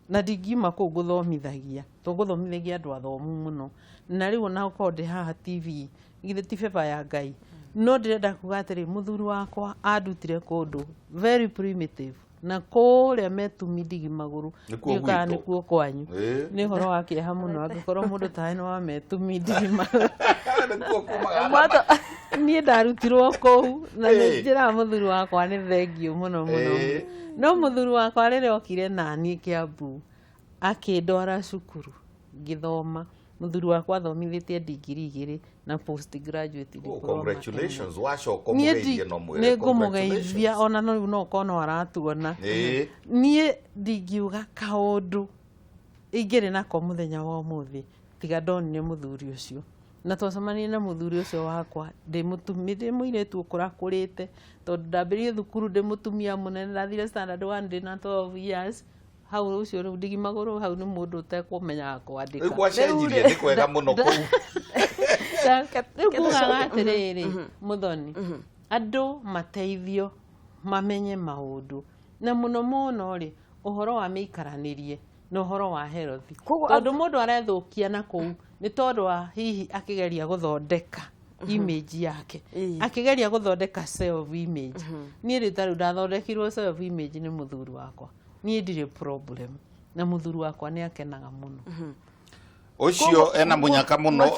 na ndingiuma kũu ngũthomithagia, tondũ ngũthomithagia andũ athomu mũno. Na rĩu ona gũkorwo ndĩ haha TV, githĩ ti favor ya Ngai? No ndĩrenda kuga atĩrĩ, mũthuri wakwa andutire kũndũ very primitive, na kũrĩa metumi ndigi magũrũ. Nĩkuo Ndiũĩ kana gwitũ. nĩkuo kwanyu. Nĩ ũhoro wa kĩeha mũno angĩkorwo mũndũ tawe nĩ wa metumi ndigi magũrũ. Nĩkuo kumaga. Mwatho- Niĩ ndarutirwo kũu na nĩ njĩraga mũthuri wakwa nĩ thengiũ mũno mũno. No mũthuri wakwa rĩrĩa okire naniĩ Kĩambu akĩndwara cukuru ngĩthoma. Mũthuri wakwa athomithĩtie ndigiri 2 na postgraduate Oh, diploma. congratulations, wacoka Niĩ ũmũgeithie no mwĩre nĩ ngũmũgeithia, congratulations. ona no rĩu no ũkorwo no aratuona. Niĩ ndingiuga kaũndũ ingĩrĩ nako mũthenya wa ũmũthĩ tiga ndonire mũthuri ũcio. Na twacemanirie na mũthuri ũcio wakwa ndĩ mũtumia, ndĩ mũirĩtu ũkũrakũrĩte, tondũ ndambĩrĩirie thukuru ndĩ mũtumia mũnene, ndathire standard 1 ndĩ na 12 years. Hau ũcio rĩu ndigi magũrũ, hau nĩ mũndũ ũtekũmenyaga kwandĩka. Rĩu gwacenjirie, nĩ kwega mũno kũu. Rĩu kugaga atĩrĩrĩ, Mũthoni, andũ mateithio mamenye maũndũ, na mũno mũno rĩ ũhoro wa mĩikaranĩrie na ũhoro wa health. Koguo Tondũ mũndũ arethũkia na kũu nĩ tondũ wa hihi akĩgeria gũthondeka image yake, akĩgeria gũthondeka self image. Niĩ rĩ ta rĩu ndathondekirwo self image nĩ mũthuri wakwa, niĩ ndirĩ problem na mũthuri wakwa, nĩ akenaga mũno. Ũcio ena mũnyaka mũno,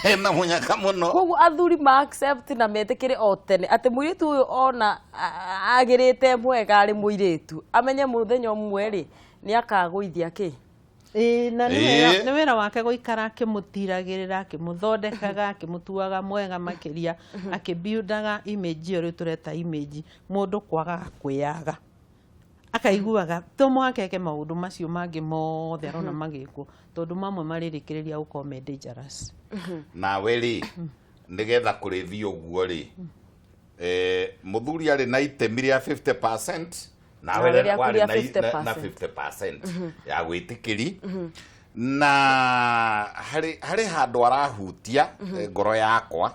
ena mũnyaka mũno. Koguo athuri ma accept na metĩkĩre o tene atĩ mũirĩtu ũyũ ona agĩrĩte mwega arĩ mũirĩtu, amenye mũthenya ũmwe rĩ nĩ akagũithia kĩ. Ĩĩ, na nĩ wĩra, nĩ wĩra wake gũikara akĩmũtiragĩrĩra, akĩmũthondekaga, akĩmũtuaga mwega makĩria, akĩbuildaga image ĩyo rĩu tũreta image. Mũndũ kwagaga kwĩyaga, akaiguaga to mũhaka eke maũndũ macio mangĩ mothe arona magĩkwo, tondũ mamwe marĩrĩkĩrĩria gũkorwo me dangerous. Nawe rĩ, nĩgetha kũrĩthiĩ ũguo rĩ, mũthuri arĩ na itemi rĩa 50%, nawe Nawe rĩaku warĩ rĩa na 50%. 50% ya gwĩtĩkĩri. Na harĩ handũ arahutia ngoro yakwa.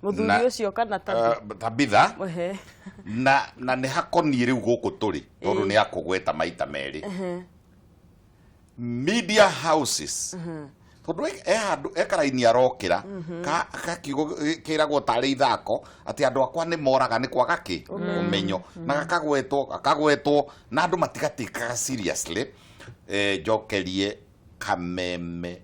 Mũthuri ũcio kana Tabitha. Ehe. Na nĩ hakoniĩ rĩu gũkũ tũrĩ, tondũ nĩ akũgweta maita merĩ media houses, tondũ e handũ e karaini arokĩra ka kiugo kĩragwo tarĩ ithako atĩ andũ akwa nĩ moraga nĩ kwaga kĩ ũmenyo, na gakagwetwo na andũ matigatĩkaga seriously. Njokerie Kameme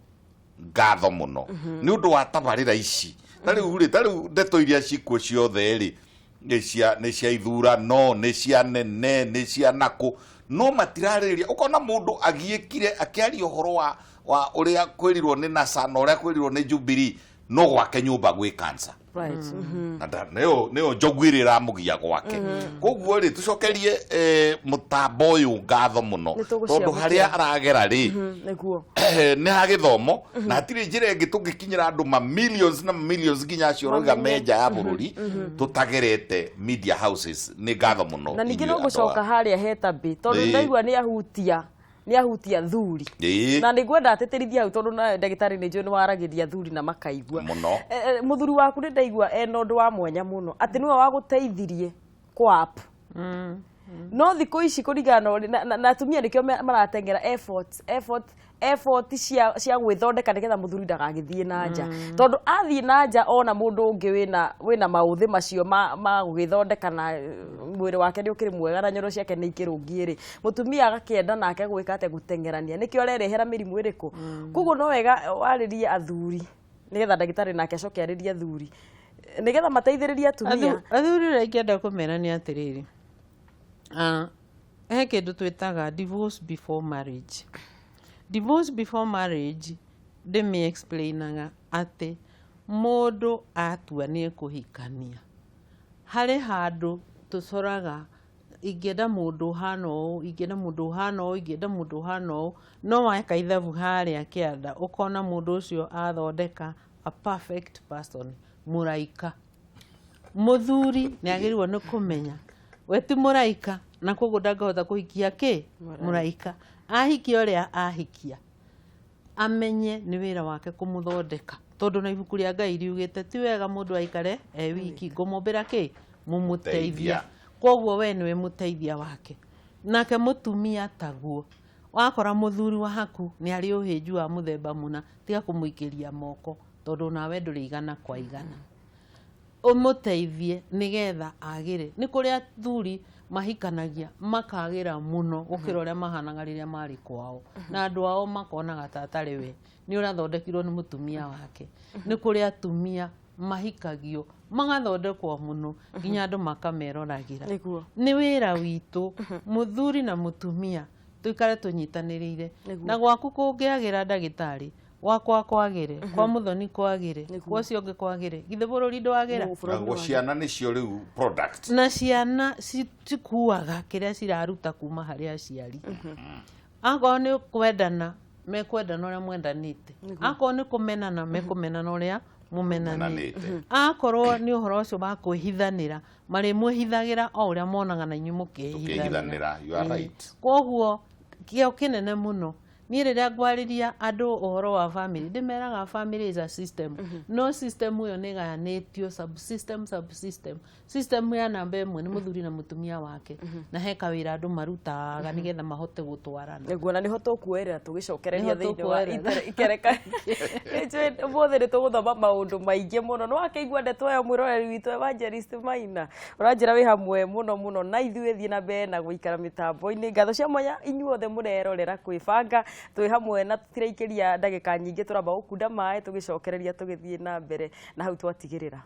ngatho mũno nĩ ũndũ wa tabarĩra ici. Ta rĩu rĩ, ta rĩu ndeto iria cikuo ciothe rĩ, nĩ cia ithurano, nĩ cia nene, nĩ cia nakũ. No matirarĩrĩria, ũkona mũndũ agiĩkire akĩaria ũhoro wa ũrĩa kwĩrirwo nĩ NASA na ũrĩa kwĩrirwo nĩ Jubilee, no gwake nyũmba gwĩ cancer. Na nĩyo njogu ĩrĩa ĩramũgia gwake. Koguo rĩ, tũcokerie mũtambo ũyũ ngatho mũno, Nĩ tũgũciamũkĩra. tondũ harĩa aragera rĩ, nĩ ha gĩthomo, na hatirĩ njĩra ĩngĩ tũngĩkinyĩra andũ ma millions na millions, nginya acio ũrauga me nja ya bũrũri, tũtagerete media houses. Nĩ ngatho mũno Na ningĩ inyuĩ no andũ ngũcoka harĩa hetambĩ, tondũ ndaigua nĩ ahutia thuri, na nĩ ngwenda atĩtĩrithia hau, tondũ nawe ndagĩtarĩ nĩ njũĩ nĩ waragĩria thuri na makaigua. Mũno. Mũthuri waku nĩ ndaigua ena ũndũ wa mwanya mũno, atĩ nĩwe wagũteithirie kwa app, no thikũ ici kũringana na ũrĩa- na atumia nĩkĩo marateng'era effort effort cia gwĩthondeka nĩgetha mũthuri ndagagĩthiĩ na nja, tondũ athiĩ na nja ona mũndũ ũngĩ wĩna maũthĩ macio ma gũgĩthondeka na mwĩrĩ wake nĩ ũkĩrĩ mwega na nyoro ciake nĩ ikĩrũngiĩ rĩ, mũtumia agakĩenda nake gwĩka atĩa? Gũteng'erania. Nĩkĩo arerehera mĩrimũ ĩrĩkũ. Koguo no wega warĩrie athuri, nĩgetha ndagĩtarĩ nake acoke arĩrie athuri, nĩgetha mateithĩrĩrie atumia. Athuri ũrĩa ingĩenda kũmera nĩ atĩrĩrĩ, he kĩndũ twĩtaga divorce before marriage. Divorce before marriage ndĩmĩ explainaga atĩ mũndũ atua nĩ ekũhikania, harĩ handũ tũcoraga, ingĩenda mũndũ ũhana ũũ, ingĩenda mũndũ ũhana ũũ, ingĩenda mũndũ ũhana ũũ. No weka ithabu harĩa kĩanda, ũkona mũndũ ũcio athondeka a perfect person, mũraika. Mũthuri nĩ agĩrĩirwo nĩ kũmenya we ti mũraika, na koguo ndangĩhota kũhikia kĩ mũraika. Ahikia ũrĩa ahikia, amenye nĩ wĩra wake kũmũthondeka, tondũ na ibuku rĩa Ngai riugĩte ti wega mũndũ aikare e wiki, ngũmũmbĩra kĩ mũmũteithia. Teithia. Koguo we nĩwe mũteithia wake. Nake mũtumia taguo, wakora mũthuri waku nĩ arĩ ũhĩnju wa mũthemba mũna, tiga kũmũikĩria moko, tondũ nawe ndũrĩ igana kwa igana. Ũmũteithie nĩgetha agĩre. Nĩ kũrĩ athuri mahikanagia makagĩra mũno gũkĩra ũrĩa mahanaga rĩrĩa marĩ kwao, na andũ ao makonaga ta atarĩ we, nĩ ũrathondekirwo nĩ mũtumia wake. Nĩ kũrĩ atumia mahikagio magathondekwo mũno nginya andũ makameroragĩra. Nĩ wĩra witũ mũthuri na mũtumia tũikare tũnyitanĩrĩire. Na gwaku kũngĩagĩra, ndagĩtarĩ, gwakwa kwagĩre, kwa mũthoni kwagĩre, kwa ũcio ũngĩ kwagĩre, githĩ bũrũri ndwagĩra? Naguo ciana nĩcio rĩu product. Na ciana cikuaga kĩrĩa ciraruta kuma harĩ aciari. Akorwo nĩ kwendana, mekwendana ũrĩa mwendanĩte. Akorwo nĩ kũmenana, mekũmenana ũrĩa mũmenanĩte. Mũmenanĩte. Akorwo nĩ ũhoro ũcio wa kwĩhithanĩra, marĩmwĩhithagĩra o ũrĩa monaga na inyuĩ mũkĩhithanĩra. Tũkĩhithanĩra, you are right. Koguo kĩo kĩnene mũno niĩ rĩrĩa ngwarĩria andũ ũhoro wa family, ndĩmeraga family is a system, no system ĩyo nĩ ĩgayanĩtio subsystem, subsystem. System ya namba ĩmwe nĩ mũthuri na mũtumia wake, na he kawĩra andũ marutaga nĩgetha mahote gũtwarana. Nĩguo, na nĩho tũkuoerera tũgĩcokereria Nĩho thĩinĩ wa tũkuoerera. ikereka. Nĩnjũĩ ũmũthĩ nĩ tũgũthoma maũndũ maingĩ mũno. Nĩ wakĩigua ndeto ĩyo, mwĩroreri witũ Evangelist Maina, ũranjĩra wĩ hamwe mũno mũno na ithuĩ. Thiĩ na mbere na gũikara mĩtambo-inĩ. Ngatho cia mwanya inyuothe mũrerorera kwĩbanga twĩ hamwe, na tũtiraikĩria ndagĩka nyingĩ, tũramba gũkunda maĩ, tũgĩcokereria tũgĩthiĩ na mbere na hau twatigĩrĩra.